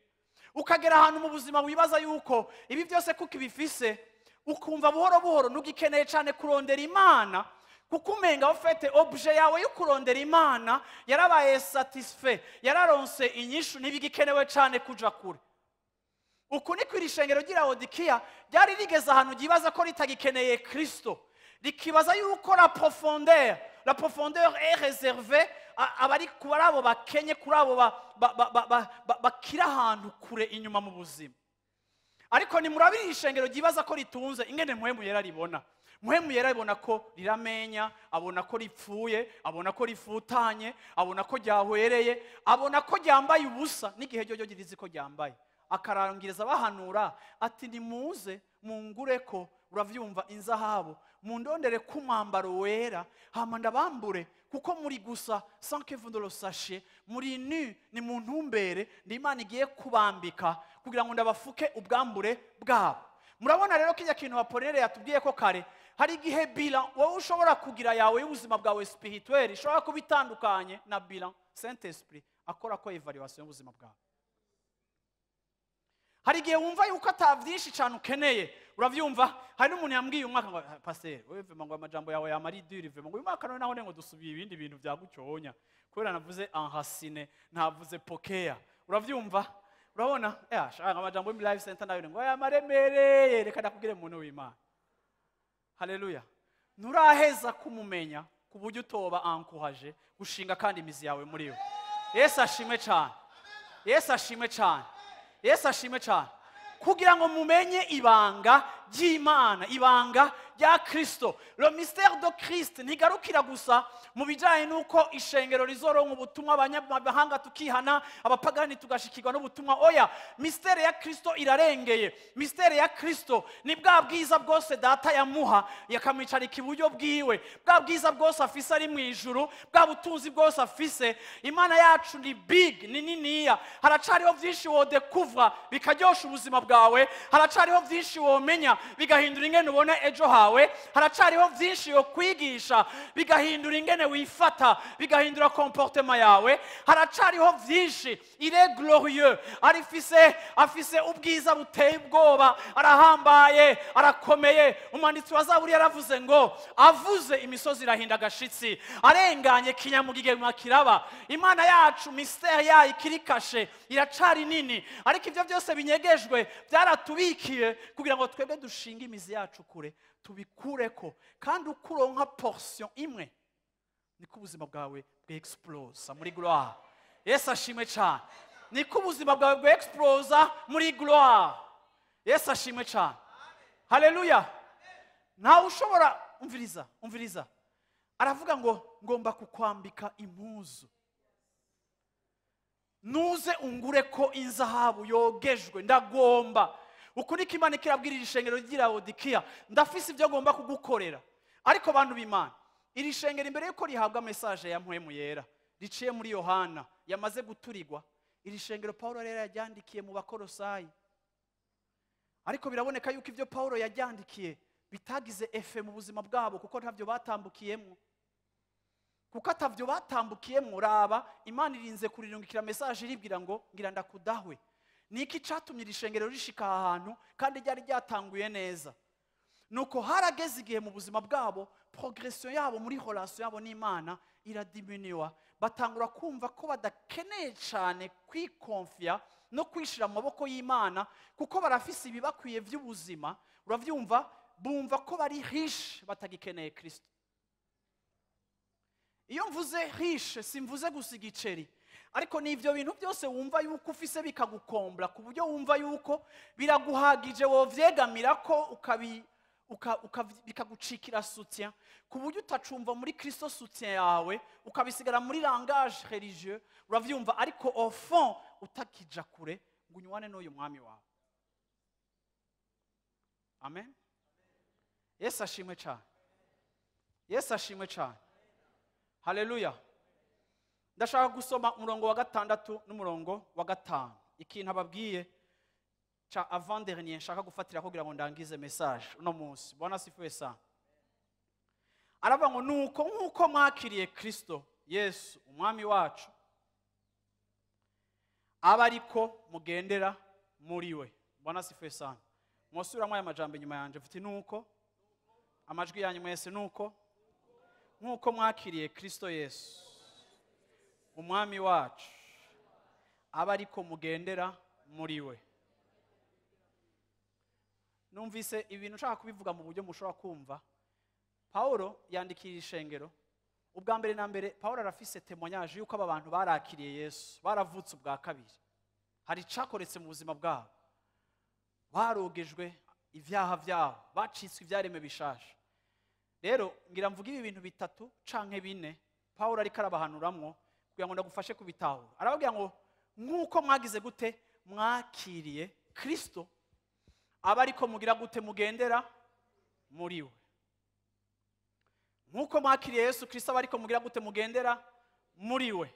Ukagera ahantu mu buzima wibaza yuko ibi byose kuko ibifise, ukumva buhoro buhoro ntugikeneye cyane kurondera Imana, kuko umenga ufite objet yawe yo kurondera Imana yarabaye satisfait, yararonse inyishu, ntibigikenewe cyane kuja kure. Uku niko iri shengero ry'i Lawodikiya ryari rigeze ahantu ryibaza ko ritagikeneye Kristo, rikibaza yuko la profondeur est réservée abari kuri abo bakenye, kuri abo bakiri ahantu kure inyuma mu buzima. Ariko nimurabira iri shengero ryibaza ko ritunze, ingene Mpwemu Yera ribona. Mpwemu Yera abona ko riramenya, abona ko ripfuye, abona ko rifutanye, abona ko ryahwereye, abona ko ryambaye ubusa n'igihe ryo rizi ko ryambaye. Akarangiriza bahanura ati: "Nimuze mungure ko, uravyumva, inzahabu, mundondere ko umwambaro wera, hama ndabambure, kuko muri gusa, sans que vous ne le sachiez, muri nu. Ni mu ntumbere ndi Imana igiye kubambika kugira ngo ndabafuke ubwambure bwabo." Murabona rero kijya kintu Apolinere yatubwiye ko kare, hari igihe bilan wowe ushobora kugira yawe y'ubuzima bwawe spirituel ishobora kuba itandukanye na bilan Saint Esprit akora ko évaluation y'ubuzima bwawe. Hari igihe wumva yuko ata byinshi cyane ukeneye, urabyumva. Hari n'umuntu yambwiye umwaka ngo: "Ah, pasteur, wewe vraiment, ngo amajambo yawe yamara dure vraiment, ngo uyu mwaka none naho ngo dusubiye ibindi bintu bya gucyonya, kubera navuze enraciné, ntavuze pokea." Urabyumva, urabona, eh, shaka amajambo yo muri Life Center nayo ngo yamaremereye. Reka ndakubwire, muntu w'Imana, haleluya, nturaheza kumumenya ku buryo utoba encouragé gushinga kandi imizi yawe muri we. Yesu ashimwe cyane, Yesu ashimwe cyane, Yesu ashimwe cyane. Kugira ngo mumenye ibanga ry'Imana, ibanga rya Kristo, le mystère de Christ, ntigarukira gusa mu bijyanye n'uko ishengero rizoronka ubutumwa, abanyamahanga tukihana, abapagani tugashikirwa n'ubutumwa. Oya, mystère ya Kristo irarengeye. Mystère ya Kristo ni bwa bwiza bwose Data yamuha, yakamwicarika iburyo bwiwe, bwa bwiza bwose afise ari mu ijuru, bwa butunzi bwose afise. Imana yacu ni big, ni niniya. Haracariho byinshi wodekuvra bikaryosha ubuzima bwawe, haracariho byinshi womenya bigahindura ingene ubona ejo hawe, haracariho byinshi yo kwigisha bigahindura ingene wifata, bigahindura comportement yawe. Haracariho byinshi. Il est glorieux, arifise, afise ubwiza buteye ubwoba, arahambaye, arakomeye. Umwanditsi wa Zaburi yaravuze ngo avuze imisozi irahinda agashitsi, arenganye kinyamugigema kiraba. Imana yacu, mystère yayo ikiri cachée, iracari nini, ariko ibyo byose binyegejwe byaratubikiye kugira ngo twebwe dushinge imizi yacu kure, tubikureko. Kandi uko uronka portion imwe, niko ubuzima bwawe bwexplosa muri gloire. Yesu ashimwe cyane. Niko ubuzima bwawe bwexplosa muri gloire. Yesu ashimwe cyane, haleluya. Ntawe ushobora, umviriza, umviriza, aravuga ngo: "Ngomba kukwambika impuzu, nuze ungure ko inzahabu yogejwe, ndagomba." Uku niko Imana ikirabwira iri shengero ry'i Lawodikiya: "Ndafise ibyo ngomba kugukorera." Ariko bantu b'Imana, iri shengero imbere yuko rihabwa message ya Mpwemu Yera riciye muri Yohana yamaze guturigwa, iri shengero Paulo rero yaryandikiye mu Bakorosayi. Ariko biraboneka yuko ibyo Paulo yajyandikiye bitagize effet mu buzima bwabo, kuko ntabyo batambukiyemo. Kuko atavyo batambukiyemwo. Raba, Imana irinze kurirungikira message iribwira ngo ngira ndakudahwe. Niki catumye iri shengero rishika aha hantu kandi ryari ryatanguye neza? Nuko harageze igihe mu buzima bwabo, progression yabo muri relation yabo n'Imana iradiminuwa, batangura kumva ko badakeneye cyane kwikonfiya no kwishira mu maboko y'Imana, kuko barafise ibibakwiye by'ubuzima. Uravyumva, bumva ko bari riche, batagikeneye Kristo. Iyo mvuze riche, simvuze gusa igiceri, ariko ni ibyo bintu byose wumva yuko ufise bikagukombra, ku buryo wumva yuko biraguhagije, wovyegamira ko bikagucikira soutien, ku buryo utacumva muri Kristo soutien yawe, ukabisigara muri langage religieux. Uravyumva, ariko au fond utakija kure ngo unywane n'uyu mwami wawe. Amen. Yesu ashimwe cyane, Yesu ashimwe cyane, haleluya. Ndashaka gusoma umurongo wa 6 n'umurongo wa 5. Ikintu ababwiye ca avant dernier nshaka gufatira kugira ngo ndangize message uno munsi. Bwana asifiwe sana. Aravuga ngo nuko nk'uko mwakiriye Kristo Yesu umwami wacu, aba ariko mugendera muri we. Bwana asifiwe sana. Mwosubiramo aya majambo inyuma yanje, mfite nuko amajwi yanyu mwese. Nuko nk'uko mwakiriye Kristo Yesu umwami wacu, aba ariko mugendera muri we. Numvise ibintu nshaka kubivuga mu buryo mushobora kumva. Paulo yandikira ishengero. Ubwa mbere na mbere, Paulo arafise témoignage yuko aba bantu barakiriye Yesu, baravutse ubwa kabiri, hari icakoretse mu buzima bwabo, barogejwe ibyaha byabo, bacitswe ibyaremwe bishasha. Rero ngira mvuge ibi bintu bitatu canke bine Paulo ariko arabahanuramwo kugira ngo ndagufashe kubitahura. Arababwira ngo nk'uko mwagize gute, mwakiriye Kristo, aba ariko mugira gute, mugendera muri we. Nk'uko mwakiriye Yesu Kristo, aba ariko mugira gute, mugendera muri we.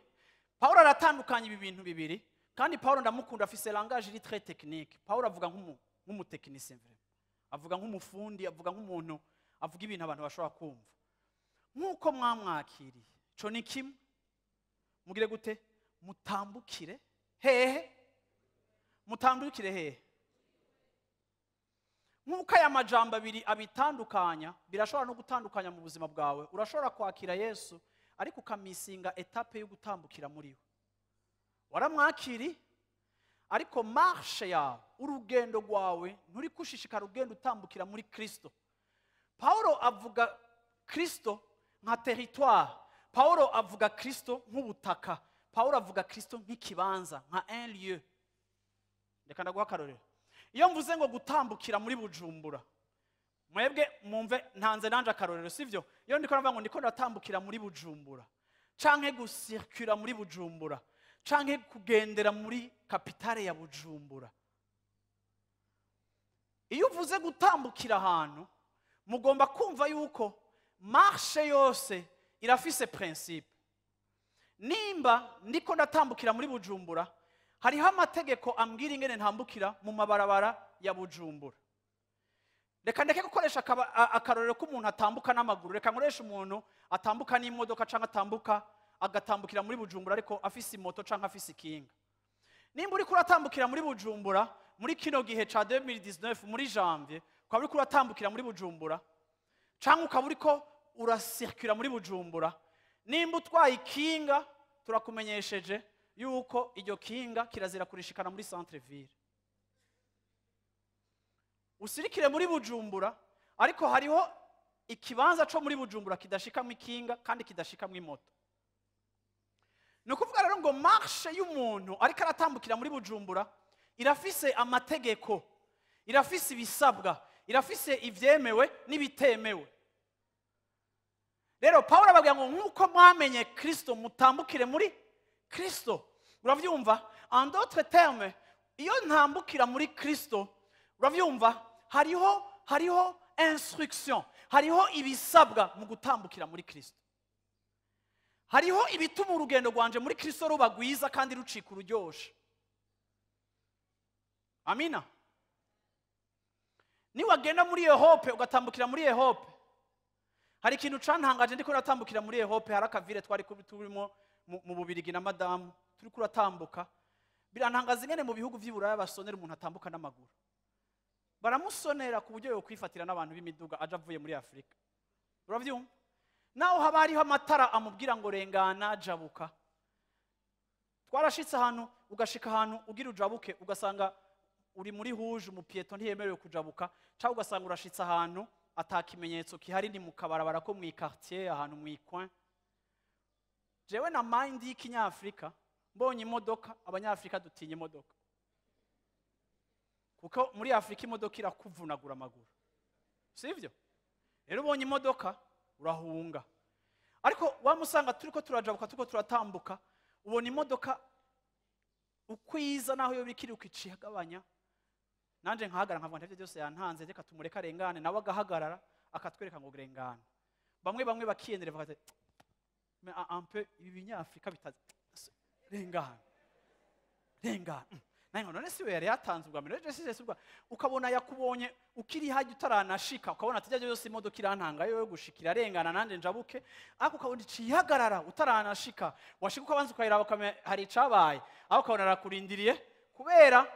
Paulo aratandukanya ibi bintu bibiri, kandi Paulo ndamukunda, afise langage iri très technique. Paulo avuga nk'umutechnicien vraiment, avuga nk'umufundi, avuga nk'umuntu avuga ibintu abantu bashobora kumva. Nk'uko mwamwakiriye, ico ni kimwe, mugire gute, mutambukire hehe, mutambukire hehe. Nk'uko aya majambo abiri abitandukanya, birashobora no gutandukanya mu buzima bwawe. Urashobora kwakira Yesu ariko ukamisinga étape yo gutambukira muri we. Waramwakiri, ariko marche yawe, urugendo rwawe, nturi kushishikara ugenda utambukira muri Kristo. Paulo avuga Kristo nka territoire, Paulo avuga Kristo nk'ubutaka, Paulo avuga Kristo nk'ikibanza, nka un lieu. Reka ndaguha akarorero. Iyo mvuze ngo gutambukira muri Bujumbura, mwebwe mumve ntanze nanje akarorero, sivyo? Iyo ndiko navuga ngo ndiko ndatambukira muri Bujumbura, canke gusirkura muri Bujumbura, canke kugendera muri capitale ya Bujumbura, iyo uvuze gutambukira ahantu, mugomba kumva yuko marche yose irafise principe. Nimba ndiko ndatambukira muri Bujumbura, hariho amategeko ambwira ingene ntambukira mu mabarabara ya Bujumbura. Reka ndeke gukoresha akarorero k'umuntu atambuka n'amaguru, reka nkoreshe umuntu atambuka n'imodoka, canke atambuka agatambukira muri Bujumbura ariko afise imoto canke afise ikinga. Nimba uriko uratambukira muri Bujumbura muri kino gihe ca 2019 muri janvier, ukaba uriko uratambukira muri Bujumbura canke ukaba uriko urasirkura muri Bujumbura, nimba utwaye ikinga, turakumenyesheje yuko iryo kinga kirazira kurishikana muri centre ville. Usirikire muri Bujumbura, ariko hariho ikibanza co muri Bujumbura kidashikamwo ikinga kandi kidashikamwo imoto. Ni ukuvuga rero ngo marche y'umuntu ariko aratambukira muri Bujumbura irafise amategeko, irafise ibisabwa, irafise ivyemewe n'ibitemewe. Rero Paulo ababwira ngo nk'uko mwamenye Kristo, mutambukire muri Kristo. Uravyumva, en d'autres termes, iyo ntambukira muri Kristo, uravyumva, hariho instruction, hariho ibisabwa mu gutambukira muri Kristo, hariho ibituma urugendo rwanje muri Kristo ruba rwiza kandi rucika ururyoshe. Amina. Niwagenda muri Europe ugatambukira muri Europe, Hari ikintu cantangaje ndiko natambukira muri Europe, hari akavire twari turimo mu Bubirigi na madamu, turi kuratambuka. Birantangaza ingene mu bihugu vy'i Buraya basonera umuntu atambuka n'amaguru. Baramusonera ku buryo yokwifatira n'abantu b'imiduga aje avuye muri Afurika. Uravyumva? Naho haba hariho amatara amubwira ngo rengana, jabuka. Twarashitse ahantu, ugashika ahantu ugira ujabuke, ugasanga uri muri rouge, umu piéton ntiyemerewe kujabuka, cyangwa ugasanga urashitse ahantu ata kimenyetso kihari, ni mu kabarabara ko mu quartier, ahantu mu coin. Jewe na mind y'ikinyafrika, mbonye imodoka, Abanyafrika dutinya imodoka kuko muri Afurika imodoka irakuvunagura amaguru, sivyo? Rero ubonye imodoka urahunga. Ariko wamusanga turiko turajabuka, turiko turatambuka, ubona imodoka ukwiza naho yo bikiri ukicihagabanya, nanje nkahagarara, nkavuga ntavyo byose yantanze, reka tumureke arengane. Nawe agahagarara, akatwereka ngo rengane. Bamwe bamwe bakiyendera, bakaza mais un peu ibi binyafrika bitazi rengana, rengana. Naye none si we yari yatanze ubwa mbere, si ubwa, ukabona yakubonye ukiri hajya utaranashika, ukabona ati ibyo byose imodoka irantanga yo gushikira, arengana nanjye njabuke. Ariko ukabona iciye ihagarara utaranashika, washika ukabanza ukayiraba, ukamenya hari icabaye, aho ukabona arakurindiriye. Kubera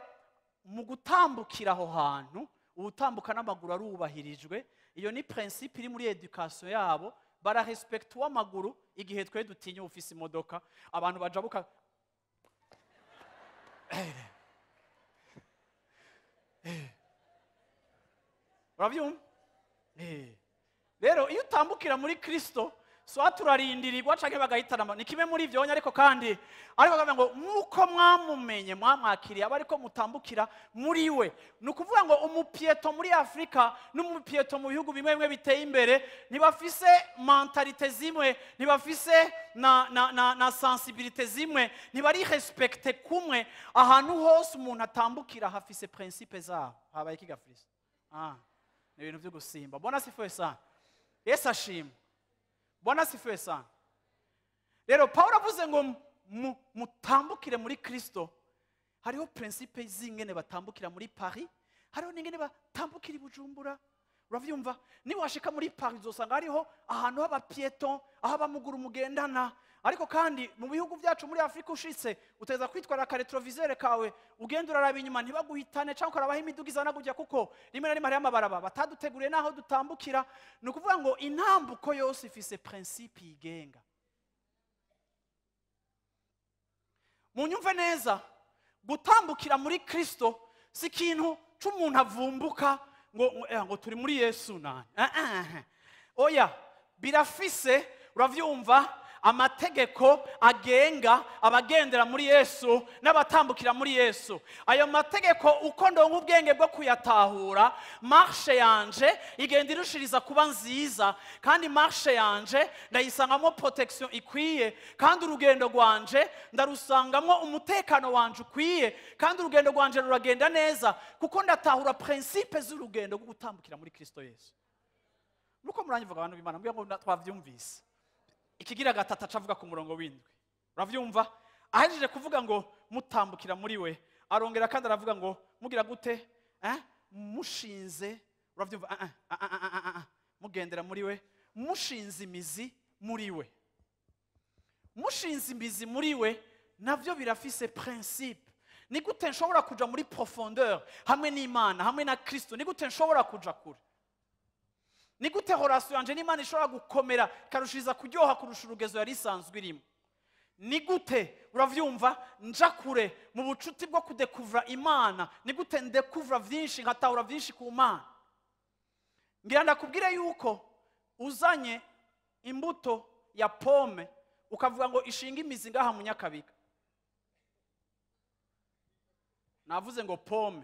mu gutambukira aho hantu uwutambuka n'amaguru arubahirijwe. Iyo ni principe iri muri éducation yabo, bararespekta uw'amaguru, igihe twe dutinya ufise imodoka. Abantu bajabuka. Urabyumva? Rero iyo utambukira muri Kristo, swa turarindirirwa canke bagahitana, ni kimwe muri ivyo. Ariko kandi ariko bakavuga ngo nk'uko mwamumenye, mwamwakiriye, aba ariko mutambukira muri we. Ni ukuvuga ngo umu piéton muri Afurika n'umu piéton mu bihugu bimwe bimwe biteye imbere ntibafise mentalité zimwe, ntibafise na sensibilité zimwe, ntibari respecté kumwe. Ahantu hose umuntu atambukira hafise principe zaho. Habaye iki gafurisa? Ah, ni ibintu byo gusimba. Bwana asifiwe sana. Yesu ashimwe. Bwana asifiwe sana. Rero Pawulo avuze ngo mutambukire muri Kristo, hariho principe z'ingene batambukira muri Paris, hariho n'ingene batambukira i Bujumbura. Uravyumva? Niwashika muri Paris uzosanga hariho ahantu h'aba piéton, aho abamuguru mugendana. Ariko kandi mu bihugu byacu muri Afurika, ushitse uteza kwitwara aka rétroviseur kawe, ugenda uraraba inyuma ntibaguhitane, cyangwa ukarabaho imiduga izana kujya, kuko rimwe na rimwe hariho amabaraba bataduteguriye n'aho dutambukira. Ni ukuvuga ngo intambuko yose ifise principe yigenga. Munyumve neza, gutambukira muri Kristo si ikintu c'umuntu avumbuka ngo turi muri Yesu nani. Ah, ah. Oya, birafise, uravyumva, amategeko agenga abagendera muri Yesu n'abatambukira muri Yesu. Ayo mategeko, uko ndonka ubwenge bwo kuyatahura, marche yanje igenda irushiriza kuba nziza, kandi marche yanje ndayisangamo protection ikwiye, kandi urugendo rwanje ndarusangamo umutekano wanje ukwiye, kandi urugendo rwanje ruragenda neza kuko ndatahura principe z'urugendo rwo gutambukira muri Kristo Yesu. Nuko muranyivuga, abantu b'Imana, mbwira ngo twavyumvise. Ikigira gatatu acavuga ku murongo w'7, uravyumva, ahejeje kuvuga ngo mutambukira muri we, arongera kandi aravuga ngo mugira gute? Eh? Mushinze, uravyumva, ah, ah, ah, ah, ah, ah, ah. Mugendera muri we, mushinze imizi muri we. Mushinze imizi muri we navyo birafise principe. Ni gute nshobora kuja muri profondeur hamwe n'Imana, hamwe na Kristo? Ni gute nshobora kuja kure? Ni gute relation yanje n'Imana ishobora gukomera, ikarushiriza kuryoha kurusha urugezo yari isanzwe irimo? Ni gute, uravyumva, nja kure mu bucuti bwo kudekuvura Imana? Ni gute ndekuvura vyinshi, nkatahura vyinshi ku Mana? Ngira ndakubwire yuko uzanye imbuto ya pomme, ukavuga ngo ishinga imizi ngaha mu Nyakabiga, navuze ngo pomme,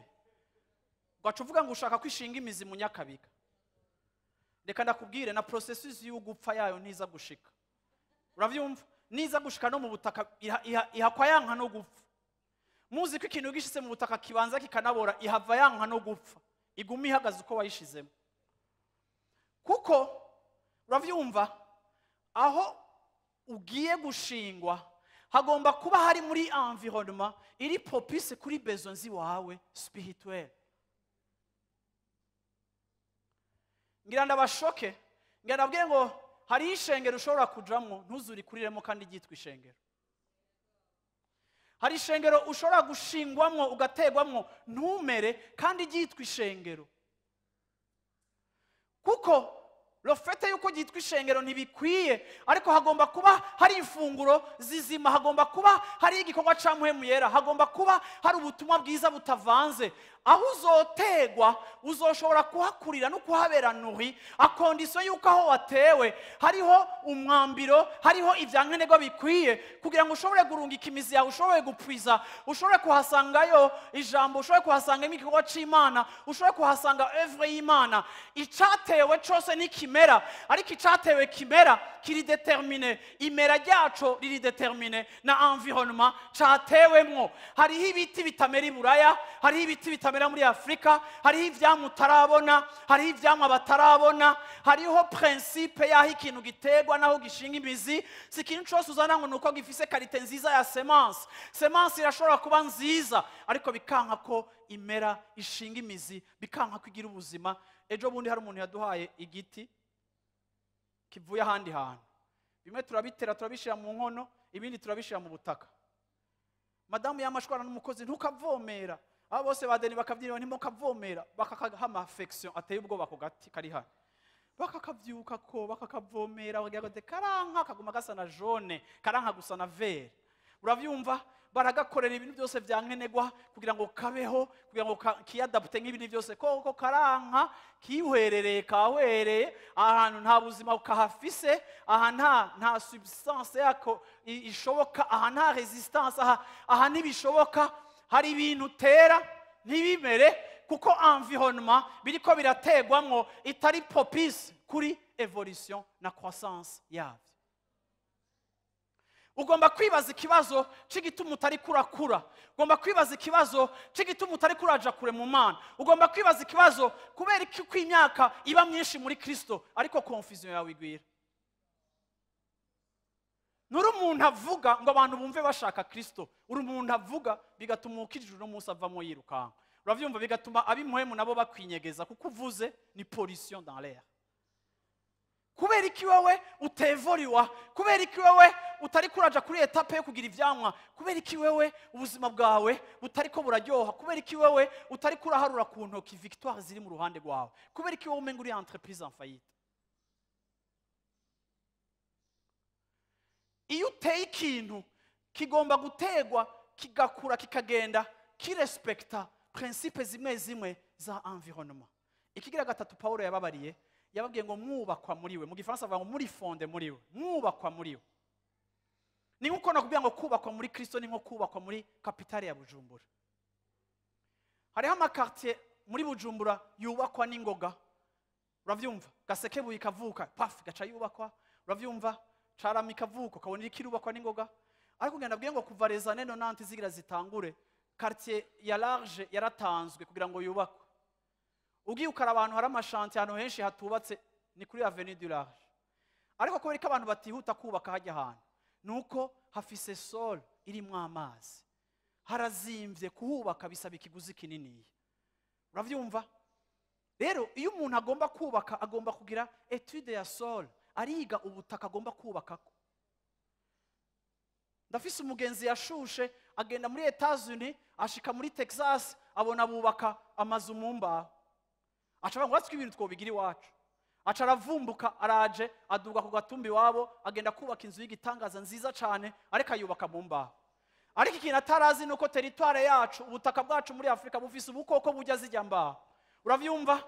ugaca uvuga ngo ushaka ko ishinga imizi mu Nyakabiga, reka ndakubwire, na processus y'ugupfa yayo ntiza gushika. Uravyumva? Niza gushika no mu butaka, ihakwa yanka no gupfa. Muzi ko ikintu gishitse mu butaka kibanza kikanabora, ihava yanka no gupfa, iguma ihagaze uko wayishizemo. Kuko, uravyumva, aho ugiye gushingwa hagomba kuba hari muri environnement iri propice kuri besoins wawe spirituel. Ngira ndabashoke. Ngira ngo hari ishengero ushobora kujamwo ntuzurikuriremo kandi ryitwa ishengero. Hari ishengero ushobora gushingwamwo ugategwamwo ntumere kandi ryitwa ishengero. Kuko le fait yuko ryitwa ishengero ntibikwiye, ariko hagomba kuba hari ifunguro zizima, hagomba kuba hari igikorwa ca Mpwemu Yera, hagomba kuba hari ubutumwa bwiza butavanze. Aho uzotegwa uzoshobora kuhakurira no kuhabera nourri, à condition yuko aho watewe hariho umwambiro, hariho ivyankenerwa bikwiye kugira ngo ushobore gurungika imizi yawe, ushobore gupwiza, ushobore kuhasangayo ijambo, ushobore kuhasanga igikorwa c'Imana, ushobore kuhasanga œuvre y'Imana. Icatewe cose nikimera, ariko icatewe kimera kiri déterminé, imera ryaco riri déterminé na environnement catewemwo. Hariho ibiti bitamera i Buraya, hariho ibiti bitamera muri Afrika, hariho ivyamwa utarabona, hariho ivyamwa batarabona, hariho principe y'aho ikintu giterwa naho gishinga imizi. Si ikintu cose uzana ngo nuko gifise qualité nziza ya semence. Semence irashobora kuba nziza, ariko bikanka ko imera ishinga imizi, bikanka ko igira ubuzima. Ejo bundi hari umuntu yaduhaye igiti kivuye ahandi hantu. Bimwe turabitera turabishira mu nkono, ibindi turabishira mu butaka. Madamu yamashwana n'umukozi, ntukavomera. Abo bose badeni bakavyira, ntimukavomera, bakakaha ama affection ateye ubwoba ku gati kari hano, bakakavyuka ko bakakavomera, bakagira ngo karanka kaguma gasa na jaune, karanka gusa na vert. Uravyumva, baragakorera ibintu byose vyankenerwa kugira ngo kabeho, kugira ngo kiyadapte nk'ibindi byose. Koko karanka kihwerereye, kahwereye ahantu nta buzima kahafise, aha nta substance yako ishoboka, aha nta résistance, aha ntibishoboka. Hari ibintu utera ntibimere kuko environnement biriko birategwamwo itari propice kuri évolution na croissance yavyo. Ugomba kwibaza ikibazo c'igituma utari kurakura, ugomba kwibaza ikibazo c'igituma utari kuraja kure mu Mana, ugomba kwibaza ikibazo kubera iki ko imyaka iba myinshi muri Kristo ariko confusion yawe igwira. Nturi umuntu avuga ngo abantu bumve bashaka Kristo, uri umuntu avuga bigatuma ukijije uno munsi avamo yirukanka. Uravyumva, bigatuma ab'impwemu nabo bakwinyegeza kuko uvuze ni pollution dans l'air. Kubera iki wewe utevoriwa? Kubera iki wewe utari kuraja kuri étape yo kugira ivyamwa? Kubera iki wewe ubuzima bwawe butariko buraryoha? Kubera iki wewe utari kuraharura ku ntoki victoire ziri mu ruhande rwawe? Kubera iki wewe umenga uri entreprise en faillite? Iyo uteye ikintu kigomba gutegwa kigakura kikagenda kirespekta principe zimwe zimwe za environnement. Ikigira gatatu Paulo yababariye, yababwiye ngo mwubakwa muri we. Mu Gifaransa bavuga ngo muri fondé muri we, mwubakwa muri we. Ni nkuko nakubwira ngo kubakwa muri Kristo ni nko kubakwa muri capitale ya Bujumbura. Hariho ama quartier muri Bujumbura yubakwa n'ingoga. Uravyumva, Gasekebuye ikavuka paf gaca yubakwa. Uravyumva, Carama ikavuka ukabona iriko irubakwa n'ingoga. Ariko ngenda nabwiye ngo kuva les années 90 zigira zitangure, quartier ya Large yaratanzwe kugira ngo yubakwe. Ugiye ukara abantu hari ama chantier ahantu henshi hatubatse ni kuri avenue du Large. Ariko kubera ko abantu batihuta kubaka hajya ahantu, nuko hafise sol irimwo amazi, harazimvye kuhubaka bisaba ikiguzi kinini. Uravyumva? Rero iyo umuntu agomba kubaka agomba kugira étude ya sol, ariga ubutaka agomba kubakako. Ndafise umugenzi yashushe agenda muri Etats-Unis, ashika muri Texas, abona bubaka amazu mu mbaho. Aca avuga ngo uratse ibintu twobigira iwacu. Aca aravumbuka, araje aduga ku gatumbi iwabo, agenda kubaka inzu y'igitangaza nziza cane, ariko ayubaka mu mbaho. Ariko ikintu atarazi nuko territoire yacu, ubutaka bwacu muri Afrika bufise ubukoko burya zijya mbaho. Uravyumva?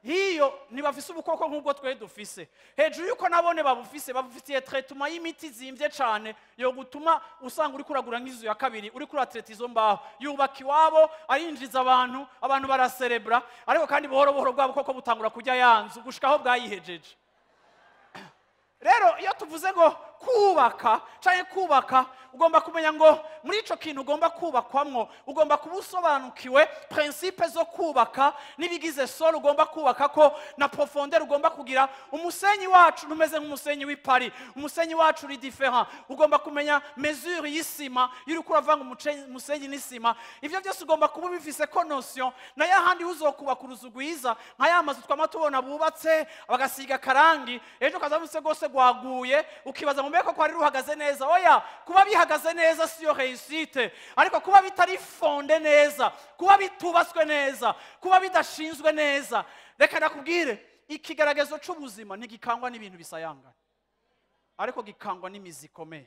Hiyo ntibafise ubukoko nk'ubwo twe dufise. Hejuru yuko nabone babufise, babufitiye traitement y'imiti zimvye cane yo gutuma usanga uri kuragura nk'inzu ya kabiri, uri kuratraita izo mbaho. Yubaka iwabo, arinjiza abantu, abantu baraserebra, ariko kandi buhoro buhoro bwa bukoko butangura kurya ya nzu gushika aho bwayihejeje. Rero iyo tuvuze ngo Kubaka canke kubaka, ugomba kumenya ngo muri ico kintu ugomba kubakwamwo, ugomba kuba usobanukiwe principe zo kubaka n'ibigize sol ugomba kubaka ko na profondeur ugomba kugira. Umusenyi wacu ntumeze nk'umusenyi w'i Paris, umusenyi wacu uri différent. Ugomba kumenya mesure y'isima iyo uriko uravanga umusenyi n'isima. Ivyo byose ugomba kuba ubifise ko notion. Na yahandi uzokubaka uruzu rwiza, nka ya mazu twama tubona bubatse bagasiga karangi, ejo kaza muse gose gwaguye, ukibaza ngo mbeko kwari ruhagaze neza. Oya, kuba bihagaze neza siyo réussite, ariko kuba bitari fondé neza, kuba bitubatswe neza, kuba bidashinzwe neza. Reka nakubwire, ikigaragazo c'ubuzima ntigikangwa n'ibintu bisayangana, ariko gikangwa n'imizi ikomeye,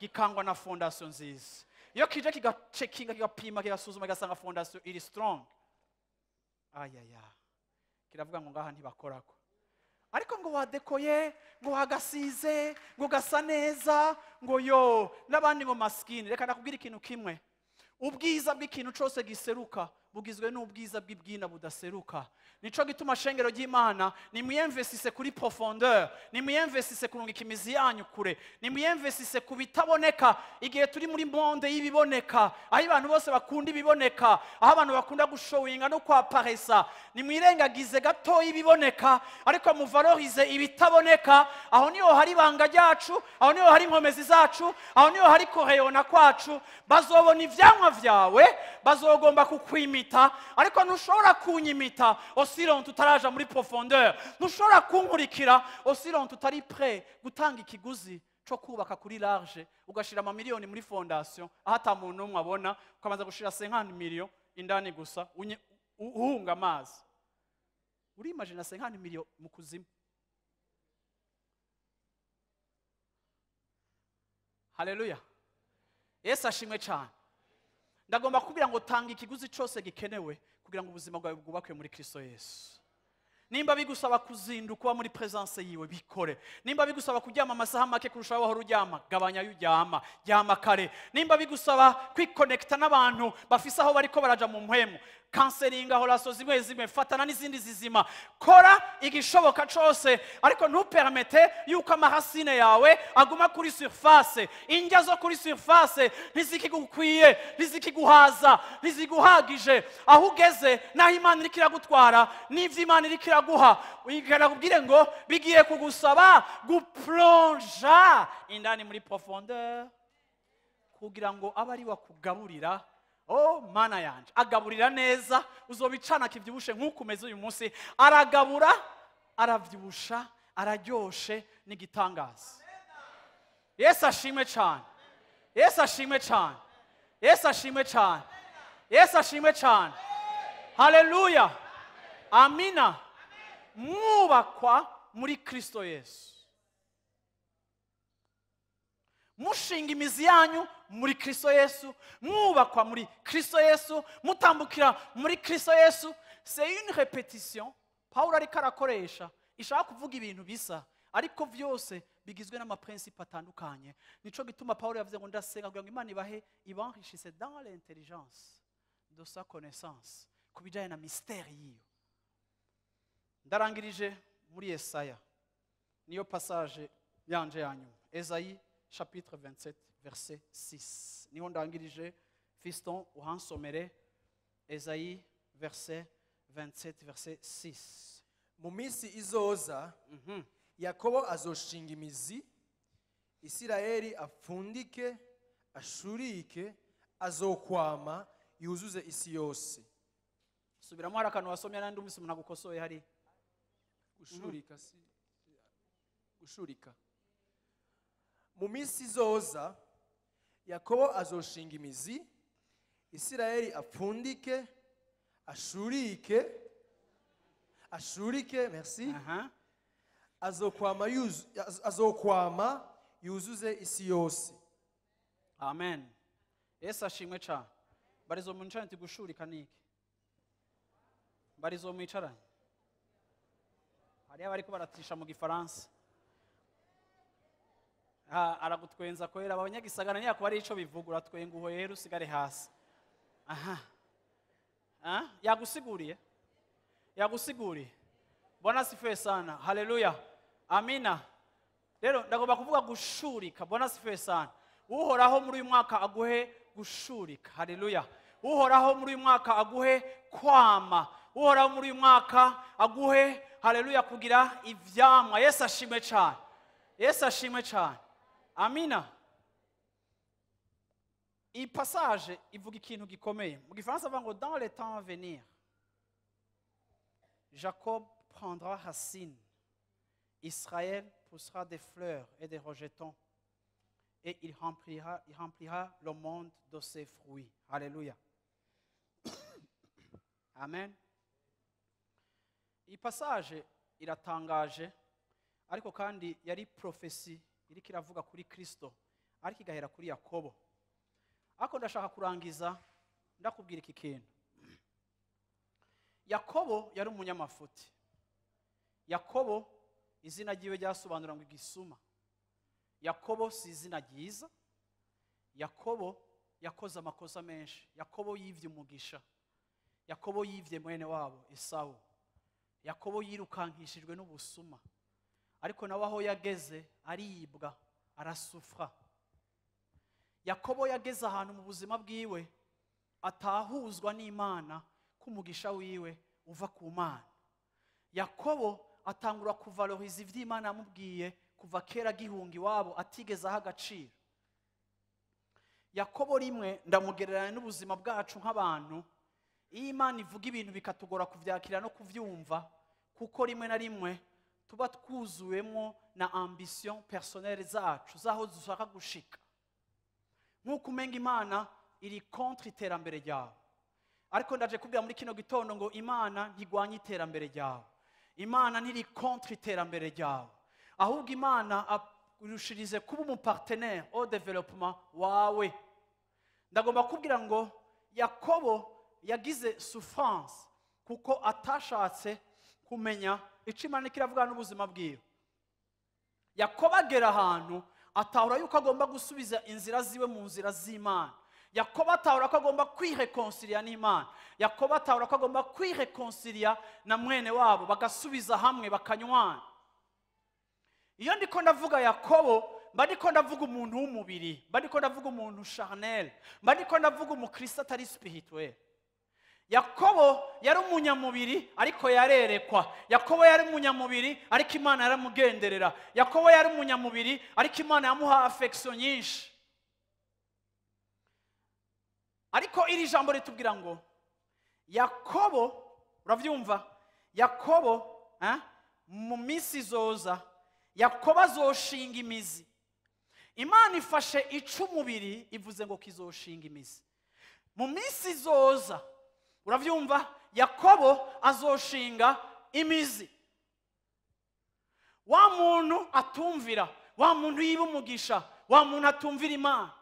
gikangwa na fondation nziza. Iyo kije kigacekinga, kigapima, kigasuzuma, kigasanga fondation iri strong, ayaya, kiravuga ngo ngaha ntibakorako. Ariko ngo wadekoye, ngo wagasize, ngo gasa neza, ngo yo n'abandi ngo maskini. Reka nakubwira ikintu kimwe: ubwiza bw'ikintu cyose giseruka bugizwe n'ubwiza bw'ibwina budaseruka. Nico gituma, shengero ry'Imana, nimwiyemvesise kuri profondeur, nimwiyemvesise kurungika imizi yanyu kure, nimwiyemvesise ku bitaboneka. Igihe turi muri monde y'ibiboneka, aho abantu bose bakunda ibiboneka, aho abantu bakunda gushowinga no kwaparesa, nimwirengagize gato y'ibiboneka, ariko muvalorize ibitaboneka. Aho niho hari ibanga ryacu, aho niho hari inkomezi zacu, aho niho hari koreyona kwacu. Bazobona ivyamwa vyawe, bazogomba kukwimita, ariko ntushobora kunyimita aussi longtemps tutaraja muri profondeur. Ntushobora kunkurikira aussi longtemps tutari prêt gutanga ikiguzi co kubaka kuri large, ugashira amamiliyoni muri fondation aho ata muntu n'umwe abona, ukabanza gushira 50 millions indani gusa uhunga amazi. Urimagina 50 millions mu kuzimu? Haleluya, Yesu ashimwe cyane. Ndagomba kubwira ngo tanga ikiguzi cyose gikenewe kugira ngo ubuzima bwawe bwubakwe muri Kristo Yesu. Nimba bigusaba kuzinduka uba muri presence yiwe, bikore. Nimba bigusaba kuryama amasaha make kurusha aho wahora uryama, gabanya ayo uryama, ryama kare. Nimba bigusaba kwikonekita n'abantu bafise aho bariko baraja mu mpwemu, kanselinga horaso zimwe zimwe, fatana n'izindi zizima, kora igishoboka cose, ariko ntupermete yuko ama racines yawe aguma kuri surface. Indya zo kuri surface ntizikigukwiye, ntizikiguhaza, ntiziguhagije aho ugeze n'aho Imana iriko iragutwara n'ivyo Imana iriko iraguha. Ikakubwire ngo bigiye kugusaba guplonja indani muri profondeur kugira ngo abe ari wakugaburira. Oh Mana yanje, agaburira neza, uzobicana kivyibushe nk'uko umeze uyu munsi. Aragabura, aravyibusha, araryoshe, n'igitangaza. Yesu ashimwe cyane, Yesu ashimwe cyane, Yesu ashimwe cyane, Yesu ashimwe cyane. Haleluya, amina. Mwubakwa muri Kristo Yesu, mushinga imizi yanyu muri Kristo Yesu, mwubakwa muri Kristo Yesu, mutambukira muri Kristo Yesu. C'est une répétition Pawulo ariko arakoresha, ishaka kuvuga ibintu bisa, ariko byose bigizwe n'ama principes atandukanye. Nico gituma Pawulo yavuze ngo ndasenga kugira ngo Imana ibahe, ibenrichisse dans l'intelligence de sa connaissance ku bijyanye na mystère yiyo. Ndarangirije muri Yesaya, niyo passage yanje ya nyuma. Esaïe chapitre 27 verset 6, niho ndangirije. Fiston, uhansomere Esaïe verset 27 verset 6. Mu minsi izoza, Yakobo azoshinga imizi, Isirayeli apfundike, ashurike, azokwama yuzuze isi yose. Subiramo, hari akantu wasomye n'andi umunsi umuntu agukosoye hari. Gushurika si gushurika. Mu minsi izoza, Yakobo azoshinga imizi, Isirayeli apfundike, ashurike, ashurike, merci. Azokwama yuzuze isi yose. Amen, Yesu ashimwe cyane. Barizo mwicaranye nti gushurika niki? Barizo mwicaranye, hariya bariko baratisha mu Gifaransa. Ah, aragutwenza kwera abanyagisagara niyakuba ari ico bivuga. Uratwenga uhoyera usigare hasi. Aha. Ah, yagusiguriye, yagusiguriye. Bwana sifiwe sana. Haleluya, amina. Rero ndagomba kuvuga gushurika. Bwana asifiwe sana. Uhoraho muri uyu mwaka aguhe gushurika. Haleluya. Uhoraho muri uyu mwaka aguhe kwama. Uhoraho muri uyu mwaka aguhe, haleluya, kugira ivyamwa. Yesu ashimwe cyane. Yesu ashimwe cyane. Amina. Iyi passage ivuga ikintu gikomeye. Mu Gifaransa bavuga ngo: "Dans les temps à venir, Jacob prendra racine, Israël poussera des fleurs et des rejetons, et il remplira le monde de ses fruits." Alléluia. Amen. Iyi passage iratangaje, ariko kandi yari prophétie iriko iravuga kuri Kristo, ariko igahera kuri Yakobo. Ariko ndashaka kurangiza ndakubwira iki kintu: Yakobo yari umunyamafuti. Yakobo, izina ryiwe ryasobanura ngo igisuma. Yakobo si izina ryiza. Yakobo yakoze amakosa menshi. Yakobo yivye umugisha. Yakobo yivye mwene wabo Esawu. Yakobo yirukankishijwe n'ubusuma, ariko nawe aho yageze aribwa, arasufra. Yakobo yageze ahantu mu buzima bwiwe atahuzwa n'Imana ko umugisha wiwe uva ku Mana. Yakobo atangura kuvaloriza ivy'Imana yamubwiye kuva kera agihunga iwabo atigeze aha agaciro. Yakobo rimwe ndamugereranya n'ubuzima bwacu nk'abantu. Iyo Imana ivuga ibintu bikatugora kuvyakira no kuvyumva, kuko rimwe na rimwe tuba twuzuwemo na ambition personnelle zacu z'aho dushaka gushika, nk'uko umenga Imana iri contre iterambere ryawe. Ariko ndaje kubwira muri kino gitondo ngo Imana ntigwanya iterambere ryawe. Imana ntiri contre iterambere ryawe, ahubwo Imana irushirize kuba umupartenaire au développement wawe. Ndagomba kubwira ngo Yakobo yagize souffrance kuko atashatse kumenya icyo Imana kiravuga n'ubuzima bwiwe. Yakobo agera ahantu atahura yuko agomba gusubiza inzira ziwe mu nzira z'Imana. Yakobo atahura ko agomba kwireconcilia n'Imana. Yakobo atahura ko agomba kwireconcilia na mwene wabo, bagasubiza hamwe, bakanywana. Iyo ndiko ndavuga Yakobo, mba ndiko ndavuga umuntu w'umubiri, mba ndiko ndavuga umuntu charnel, mba ndiko ndavuga umukristo atari spirituel. Yakobo yari umunyamubiri, ariko yarerekwa. Yakobo yari umunyamubiri, ariko Imana yaramugenderera. Yakobo yari umunyamubiri, ariko Imana yamuha affection nyinshi. Ariko iri jambo ritubwira ngo Yakobo, urabyumva, Yakobo mu minsi izoza Yakobo azoshinga imizi. Imana ifashe ic'umubiri, ivuze ngo kizoshinga imizi mu minsi izoza. Urabyumva, Yakobo azoshinga imizi. Wa muntu atumvira, wa muntu yiba umugisha, wa muntu atumvira Imana,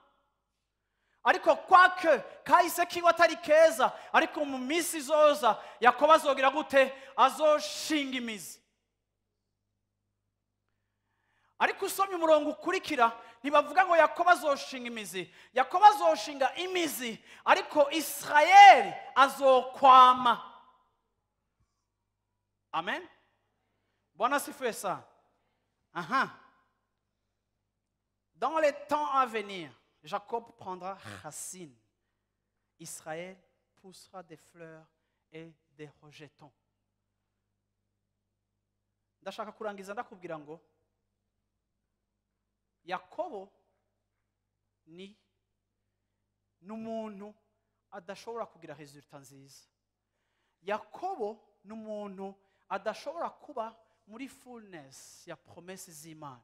ariko kwake kahise kiwe atari keza, ariko mu minsi izoza Yakobo azogira gute? Azoshinga imizi. Ariko usomye umurongo ukurikira, ntibavuga ngo Yakobo azoshinga imizi. Yakobo azoshinga imizi, ariko Isirayeli azokwama. Amen. Bwana asifiwe sana. Aha. Dans les temps à venir, Jacob prendra racine, Israël poussera des fleurs et des rejetons. Ndashaka kurangiza ndakubwira ngo Yakobo ni n'umuntu adashobora kugira résultat nziza. Yakobo ni umuntu adashobora kuba muri fullness ya promesse z'Imana.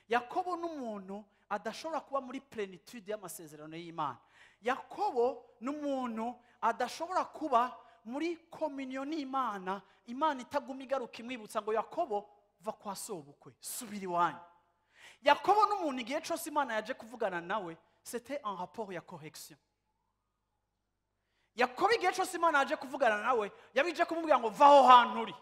Yakobo ni umuntu adashobora kuba muri plénitude y'amasezerano y'Imana. Yakobo ni umuntu adashobora kuba muri communion n'Imana, Imana itaguma igaruka imwibutsa ngo: "Yakobo, va kwa sobukwe, subira iwanyu." Yakobo n'umuntu igihe cyose Imana yaje kuvugana nawe, c'était en rapport ya correction. Yakobo igihe cyose Imana yaje kuvugana nawe, yabije kumubwira ngo: "Va aho hantu uri."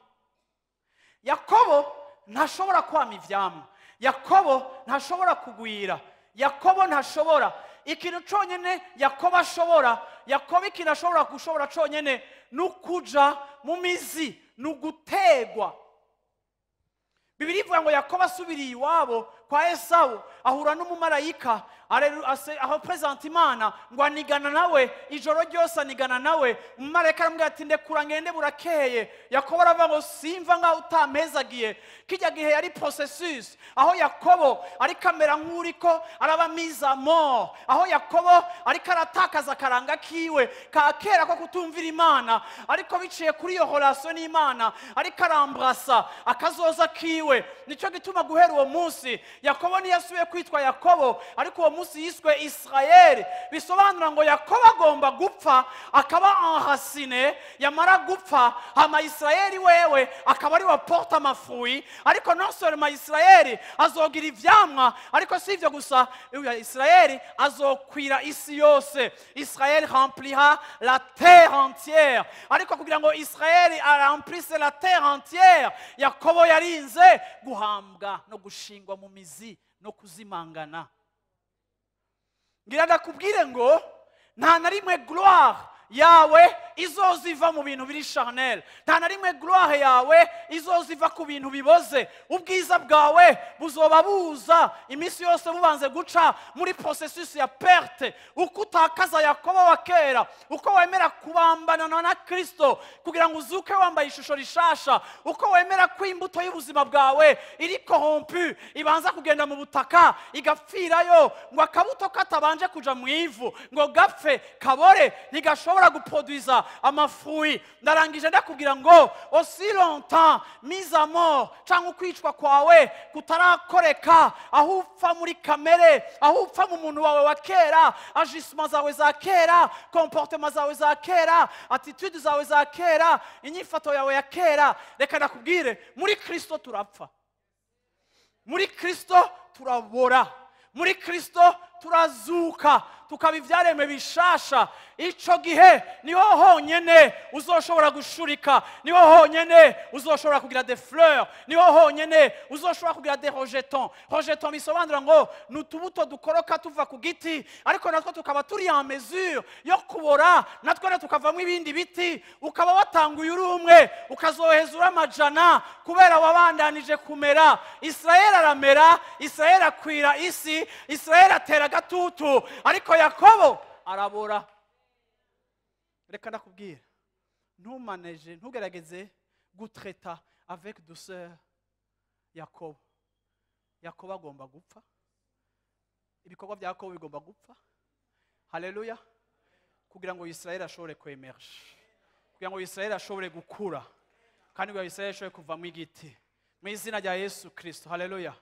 Yakobo ntashobora kwama ivyamwa. Yakobo ntashobora kugwira. Yakobo ntashobora. Ikintu cyonyine Yakobo ashobora, Yakobo ikintu ashobora gushobora cyonyine ni ukuja mu mizi, ni ugutegwa. Bibiliya ivuga ngo Yakobo asubiriye iwabo Kwa Esawu ahura n'umumarayika aho présenta Imana ngo anigana nawe ijoro ryose, anigana nawe. Umumarayika aramubwira ati: "Ndekura ngende, burakeye." Yakobo aravuga ngo: "Simva ngaho utampezagiye." Kijya gihe yari processus aho Yakobo ariko amera nk'uriko araba mise à mort, aho Yakobo ariko aratakaza akaranga kiwe ka kera ko kutumvira Imana, ariko biciye kuri iyo relation n'Imana ariko arambrasa akazoza kiwe. Nicyo gituma guhera uwo munsi Yakobo ntiyasubiye kwitwa Yakobo, ariko uwo munsi yiswe Israeli. Bisobanura ngo Yakobo agomba gupfa akaba enraciné, yamara gupfa hama Israeli wewe akaba ari we porte ama fruits. Ariko non seulement Israeli azogira ivyamwa, ariko si ivyo gusa, uyu Israeli azokwira isi yose. Israel remplira la terre entière. Ariko kugira ngo Israeli remplisse la terre entière, Yakobo yarinze guhambwa no gushingwa mu mizi no kuzimangana. Ngira ndakubwire ngo nta na rimwe gloire yawe izoza iva mu bintu biri charnel, nta na rimwe gloire yawe izoza iva ku bintu biboze. Ubwiza bwawe buzoba buza iminsi yose bubanze guca muri processus ya perte. Uko utakaza Yakobo wa kera, uko wemera kubambana na Kristo kugira ngo uzuke wambaye ishusho rishasha, uko wemera ko imbuto y'ubuzima bwawe iri corrompu ibanza kugenda mu butaka igapfirayo, ngo akabuto katabanje kuja mu ivu ngo gapfe kabore ntigashobora guproduiza ama fruits. Ndarangije, ndakubwira ngo aussi longtemps mise à mort cyangwa ukwicwa kwawe kutarakoreka, aho upfa muri kamere, aho upfa mu muntu wawe wa kera, agissement zawe za kera, comportement zawe za kera, attitude zawe za kera, inyifato yawe ya kera, reka ndakubwire, muri Kristo turapfa, muri Kristo turabora, muri Kristo turazuka tukaba ibyaremwe bishasha. Icyo gihe niho honyine uzoshobora gushurika, niho honyine uzoshobora kugira des fleurs, niho honyine uzoshobora kugira des rejetons. Rejeton bisobanura ngo ni utubuto dukoroka tuva ku giti, ariko natwo tukaba turi en mesure yo kubora, natwo rero tukavamo ibindi biti. Ukaba watanguye uri umwe, ukazoheza uri amajana kubera wabandanije kumera. Israel aramera, Israel akwira isi, Israel atera agatutu, ariko Yakobo arabora. Reka ndakubwira, ntumaneje, ntugerageze gutraita avec douceur Yakobo. Yakobo agomba gupfa, ibikorwa bya Yakobo bigomba gupfa, haleluya, kugira ngo Israel ashobore kwemerge, kugira ngo Israel ashobore gukura, kandi kugira ngo Israel ashobore kuvamo igiti mu izina rya Yesu Kirisito. Haleluya!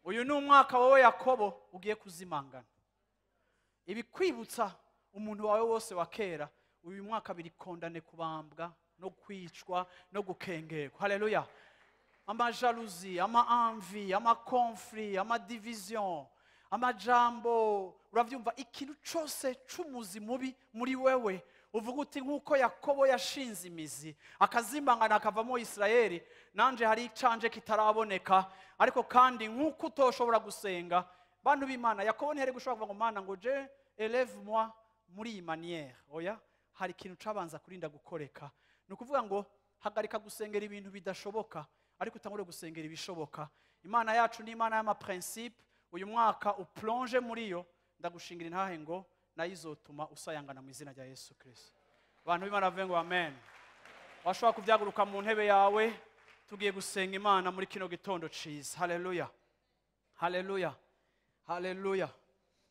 Uyu ni umwaka wowe Yakobo ugiye kuzimangana. Ibikwibutsa umuntu wawe wose wa kera, uyu mwaka biri condamné kubambwa no kwicwa no gukengerwa. Haleluya! Ama jalousie, ama envie, ama conflit, ama division, amajambo, urabyumva, ikintu cyose c'umuzi mubi muri wewe, uvuga uti: "Nk'uko Yakobo yashinze imizi akazimbangana akavamo Isirayeli, nanje hari icanje kitaraboneka." Ariko kandi nk'uko utoshobora gusenga, bantu b'Imana, Yakobo ntiyari gushobora kuvuga ngo: "Mana, ngo je élève moi muri iyi manière." Oya, hari ikintu cabanza kurinda gukoreka. Ni ukuvuga ngo hagarika gusengera ibintu bidashoboka, ariko utangure gusengera ibishoboka. Imana yacu ni Imana y'ama principe. Uyu mwaka uplonge muri yo. Ndagushingira intahe ngo nayo izotuma usayangana mu izina rya Yesu Kirisito. Abantu b'Imana bavuge ngo amen. Washobora kubyaguruka mu ntebe yawe, tugiye gusenga Imana muri kino gitondo ciza. Haleluya, haleluya, haleluya!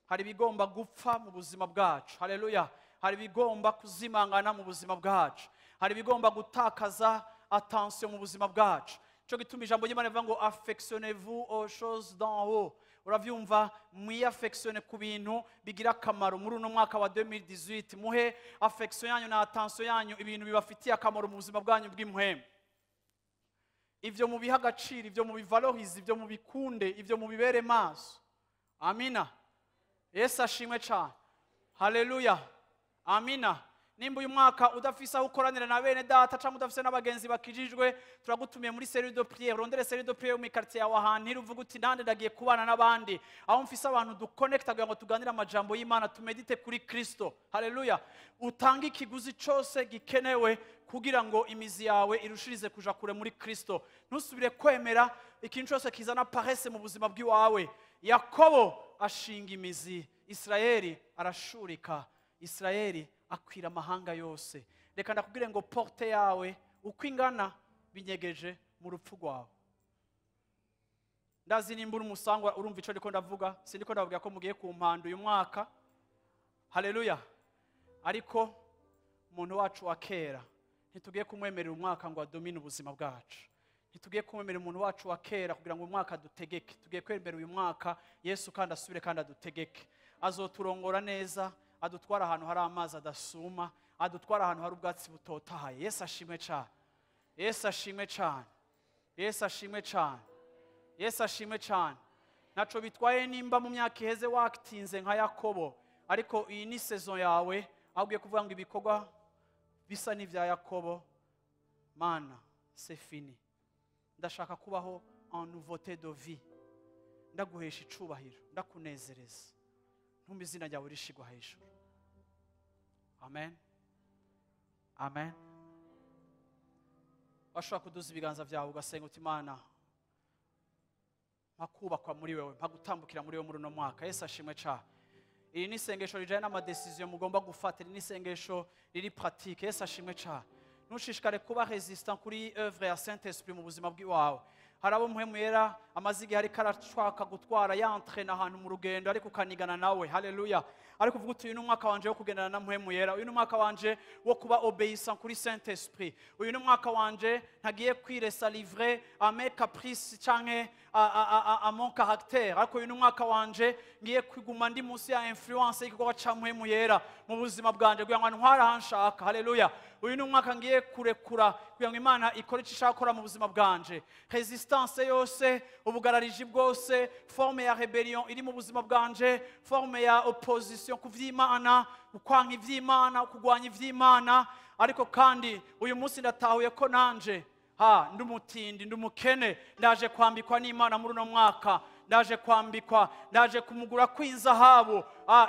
Hari ibigomba gupfa mu buzima bwacu. Haleluya! Hari ibigomba kuzimangana mu buzima bwacu, hari ibigomba gutakaza attention mu buzima bwacu. Cyo gituma ijambo ry'Imana rivuga ngo: "Affectionnez-vous aux choses d'en haut." Urabyumva, mwiyaffectionne ku bintu bigira akamaro muri uno mwaka wa 2018. Muhe affection yanyu na attention yanyu ibintu bibafitiye akamaro mu buzima bwanyu bw'impwemu. Ibyo mubiha agaciro, ibyo mubivalorize, ibyo mubikunde, ibyo mubibere maso. Amina. Yesu ashimwe cyane. Haleluya, amina. Nimba uyu mwaka udafise aho ukoranira na bene data cyangwa udafise n'abagenzi bakijijwe, turagutumiye muri cellule de prière. Rondere cellule de prière mu quartier yawe, ahantu iri, uvuga uti: "Nande ndagiye kubana n'abandi, aho mfise abantu duconnecta kugira ngo tuganire amajambo y'Imana, tumédite kuri Kristo." Haleluya! Utange ikiguzi cyose gikenewe kugira ngo imizi yawe irushirize kuja kure muri Kristo. Ntusubire kwemera ikintu cyose kizana paresse mu buzima bw'iwawe. Yakobo ashinga imizi, Isirayeli arashurika, Isirayeli akwira amahanga yose. Reka ndakubwire ngo portée yawe uko ingana binyegeje mu rupfu rwawe. Ndazi nimba uri umusangwa, urumva icyo ndiko ndavuga. Sindiko ndavuga ko mugiye ku mpanda uyu mwaka, haleluya, ariko umuntu wacu wa kera ntitugiye kumwemerera umwaka ngo adomine ubuzima bwacu. Ntitugiye kumwemerera umuntu wacu wa kera kugira ngo umwaka adutegeke. Tugiye kwemera uyu mwaka Yesu kandi asubire kandi adutegeke. Azoturongora neza, adutwara ahantu hari amazi adasuma, adutwara ahantu hari ubwatsi butotahaye. Yesu ashimwe cyane! Yesu ashimwe cyane! Yesu ashimwe cyane! Yesu ashimwe cyane! Ntaco bitwaye nimba mu myaka iheze wakitinze nka Yakobo, ariko iyi ni saison yawe aho ugiye kuvuga ngo ibikorwa bisa n'ibya Yakobo, Mana, c'est fini. Ndashaka kubaho en nouveauté de vie, ndaguhesha icubahiro, ndakunezereza, ntumbe izina ryawe rishigwa hejuru. Amen, amen. Washobora kuduza ibiganza byawe ugasenga uti: "Imana, mpa kubakwa muri wewe, mpa gutambukira muri wewe muri uno mwaka." Yesu ashimwe cyane! Iri ni isengesho rijyanye n'amadécisions mugomba gufata. Iri ni isengesho riri pratique. Yesu ashimwe cyane! Ntushishikare kuba résistant kuri œuvre ya Saint Esprit mu buzima bw'iwawe. Hari abo Mpwemu Yera amaze igihe ariko arashaka gutwara, yentraîna ahantu mu rugendo, ariko ukanigana nawe. Haleluya! Ariko uvuga uti: "Uyu ni umwaka wanje wo kugendana na Mpwemu Yera. Uyu ni umwaka wanje wo kuba obéissant kuri Saint Esprit. Uyu ni umwaka wanje ntagiye kwilaissa livrer à mes caprices canke à mon caractère, ariko uyu ni umwaka wanje ngiye kuguma ndi munsi ya influence y'igikorwa ca Mpwemu Yera mu buzima bwanje kugira ngo antware aho nshaka. Haleluya! Uyu ni umwaka ngiye kurekura kugira ngo Imana ikore icyo ishaka gukora mu buzima bwanje." Résistance yose, ubugarariji bwose, forme ya rébellion iri mu buzima bwanje, forme ya opposition ku vy'Imana, ukwanka ivy'Imana, kugwanya ivy'Imana, ariko kandi uyu munsi ndatahuye ko nanje ha ndi umutindi, ndi umukene. Ndaje kwambikwa n'Imana muri uno mwaka. Ndaje kwambikwa, ndaje kumugura kw'inzahabu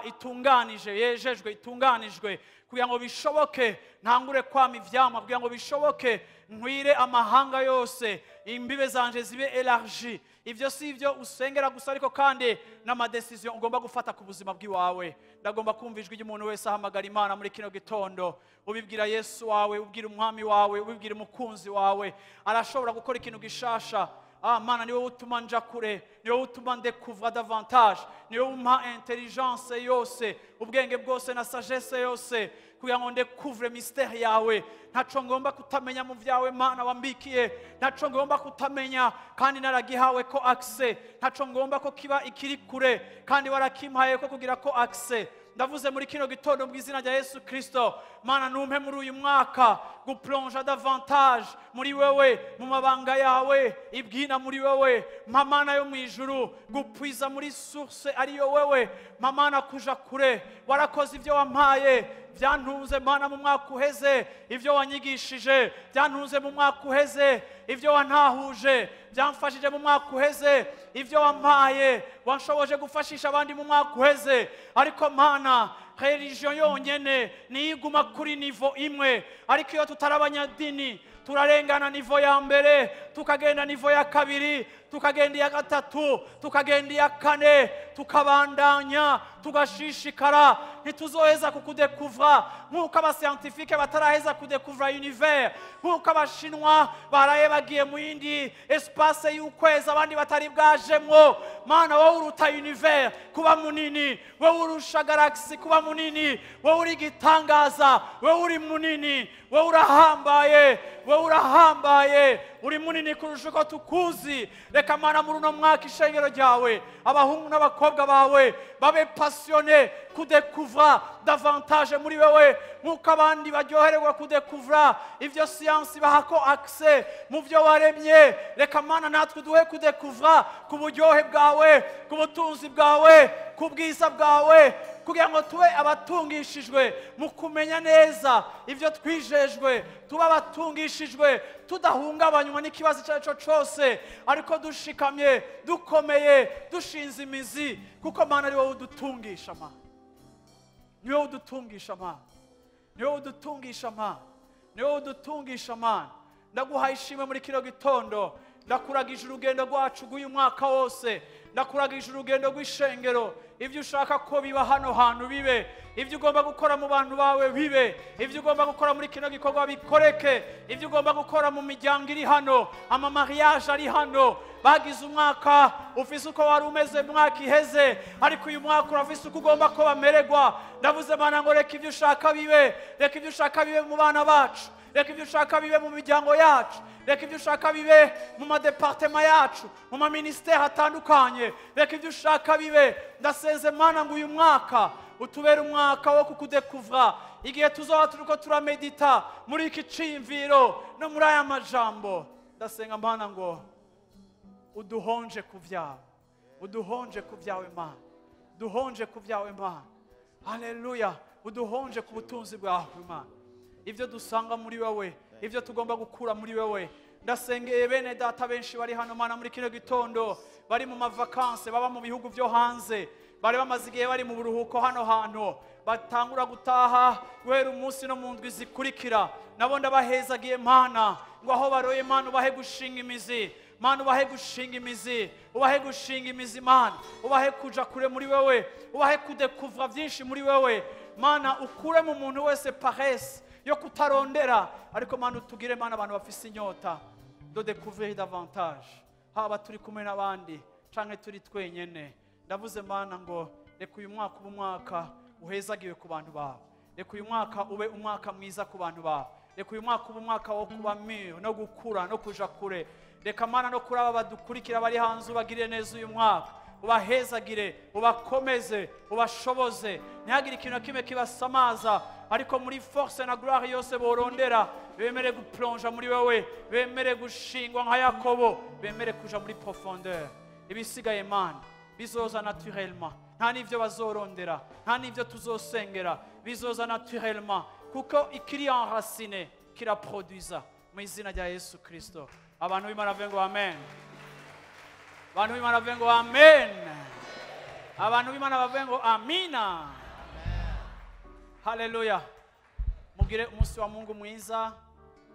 itunganije, yejejwe, itunganijwe, kugira ngo bishoboke ntangure kwama ivyamwa, kugira ngo bishoboke nkwire amahanga yose, imbibe zanje zibe élargies. Ivyo si ibyo usengera gusa, ariko kandi n'amadécisions ugomba gufata ku buzima bw'iwawe. Ndagomba kumva ijwi ry'umuntu wese ahamagara Imana muri kino gitondo, ubibwira Yesu wawe, ubwira Umwami wawe, ubibwira Umukunzi wawe. Arashobora gukora ikintu gishasha. Mana, ni wowe utuma nja kure, ni wowe utuma ndécouvra davantage, ni wowe umpa intelligence yose, ubwenge bwose na sagesse yose, kugira ngo ndécouvre mystère yawe. Ntaco ngomba kutamenya mu vyawe, Mana, wambikiye. Ntaco ngomba kutamenya kandi naragihawe ko accès. Ntaco ngomba ko kiba ikiri kure kandi warakimpaye ko kugira ko accès. Ndavuze muri kino gitondo mu izina rya Yesu Kristo: Mana, numpe muri uyu mwaka guplongea davantage muri wewe, mu mabanga yawe ibwina muri wewe. Mpa, Mana yo mu ijuru, gupuiza muri source ariyo wewe. Mpa, Mana, kuja kure. Warakoze, ibyo wampaye byantunze, Mana, mu mwaka uheze. Ibyo wanyigishije byantunze mu mwaka uheze. Ibyo wantahuje byamfashije mu mwaka uheze. Ibyo wampaye wanshoboje gufashisha abandi mu mwaka uheze. Ariko Mana, religion yonyene niyo iguma kuri niveau imwe, ariko iyo tutari abanyadini turarengana niveau ya mbere, tukagenda niveau ya kabiri, tukagenda iya gatatu, tukagenda iya kane, tukabandanya, tugashishikara. Ntituzoheza kukudécouvra nk'uko abascientifiques bataraheza kudécouvra univers, nk'uko Abashinwa baraye bagiye mu yindi espace y'ukwezi abandi batari bwajemwo. Mana, wowe uruta univers kuba munini, wowe urusha galaxie kuba munini, wowe uri igitangaza, wowe uri munini, wowe urahambaye, wowe urahambaye, uri munini kurusha uko tukuzi. Reka, Mana, muri uno mwaka ishengero ryawe, abahungu n'abakobwa bawe babe passionnés kudécouvra davantage muri wewe, nk'uko abandi baryohererwa kudécouvra ibyo siyansi bahako accès mu byo waremye. Reka, Mana, natwe duhe kudécouvra ku buryohe bwawe, ku butunzi bwawe, ku bwiza bwawe. kugira ngo tube abatungishijwe mu kumenya neza ibyo twijejwe, tube abatungishijwe tudahungabanywa n'ikibazo icyo ari cyo cyose, ariko dushikamye, dukomeye, dushinze imizi, kuko Mana ari wowe udutungisha. Mana ni wowe udutungisha. Mana ni wowe udutungisha. Mana ni wowe udutungisha. Mana, ndaguhaye ishimwe muri kino gitondo. Ndakuragije urugendo rwacu rw'uyu mwaka wose, ndakuragije urugendo rw'ishengero. Ibyo ushaka ko biba hano hantu bibe, ibyo ugomba gukora mu bantu bawe bibe, ibyo ugomba gukora muri kino gikorwa bikoreke, ibyo ugomba gukora mu miryango iri hano, amamariage ari hano bagize umwaka ufise uko wari umeze mu mwaka iheze, ariko uyu mwaka urafise uko ugomba ko bamererwa. Ndavuze Mana ngo reka ibyo ushaka bibe, reka ibyo ushaka bibe mu bana bacu, reka ibyo ushaka bibe mu miryango yacu, reka ibyo ushaka bibe mu madepartema yacu, mu maministeri atandukanye, reka ibyo ushaka bibe. Ndasenze Mana ngo uyu mwaka utubere umwaka wo kukudekuvra, igihe tuzoba turiko turamedita muri iki ciyumviro no muri aya majambo. Ndasenga Mana ngo uduhonje ku vyawe, uduhonje ku vyawe Mana, duhonje ku vyawe Mana. Haleluya, uduhonje ku butunzi bwawe Mana, ibyo dusanga muri wowe, ibyo tugomba gukura muri wowe. Ndasengeye bene data benshi bari hano Mana muri kino gitondo, bari mu mavakanse, baba mu bihugu byo hanze, bari bamaze igihe bari mu buruhuko hano hantu, batangura gutaha guhera umunsi no mu ndwi zikurikira. Nabo ndabahezagiye Mana ngo aho baroye Mana ubahe gushinga imizi, Mana ubahe gushinga imizi, ubahe gushinga imizi Mana, ubahe kuja kure muri wewe, ubahe kudekuvra byinshi muri wewe Mana. Ukure mu muntu wese paresse yo kutarondera, ariko Mana utugire Mana abantu bafise inyota de découvrir davantage, haba turi kumwe n'abandi canke turi twenyene. Ndavuze Mana ngo reka uyu mwaka ube umwaka uhezagiwe ku bantu bawe, reka uyu mwaka ube umwaka mwiza ku bantu bawe, reka uyu mwaka ube umwaka wo kuba mwiyo no gukura no kuja kure. Reka Mana no kuri aba badukurikira bari hanze ubagirire neza uyu mwaka, ubahezagire, ubakomeze, ubashoboze, ntihagire ikintu na kimwe kibasamaza, ariko muri force na gloire yose borondera bemere guplonja muri wewe, bemere gushingwa nka Yakobo, bemere kuja muri profondeur. Ibisigaye Mana bizoza naturellement, nta n'ivyo bazorondera, nta n'ivyo tuzosengera, bizoza naturellement, kuko ikiri enraciné kiraproduisa. Mu izina rya Yesu Kristo, abantu b'Imana bavuge ngo amen. Abantu b'Imana bavuge ngo amen. Abantu b'Imana bavuge ngo amina. Haleluya. Mugire umunsi wa Mungu mwiza,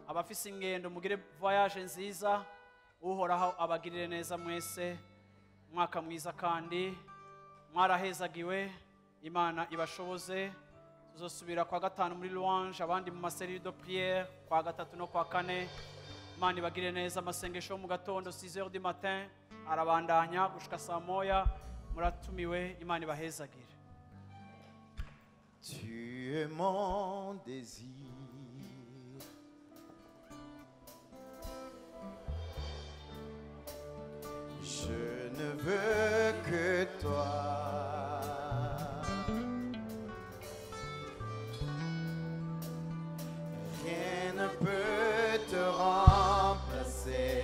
abafise ingendo mugire voyage nziza, Uhoraho abagirire neza mwese, umwaka mwiza kandi mwarahezagiwe, Imana ibashoboze. Tuzosubira kwa gatanu muri louange, abandi mu masérie de prière kwa gatatu no kwa kane. Imana ibagirire neza. Amasengesho mu gatondo 6h du matin arabandanya gushika saa moya. Muratumiwe, Imana ibahezagire. Tu es mon désir. Je ne veux que toi. Rien ne peut te remplacer.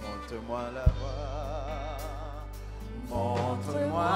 Montre-moi la voie, montre-moi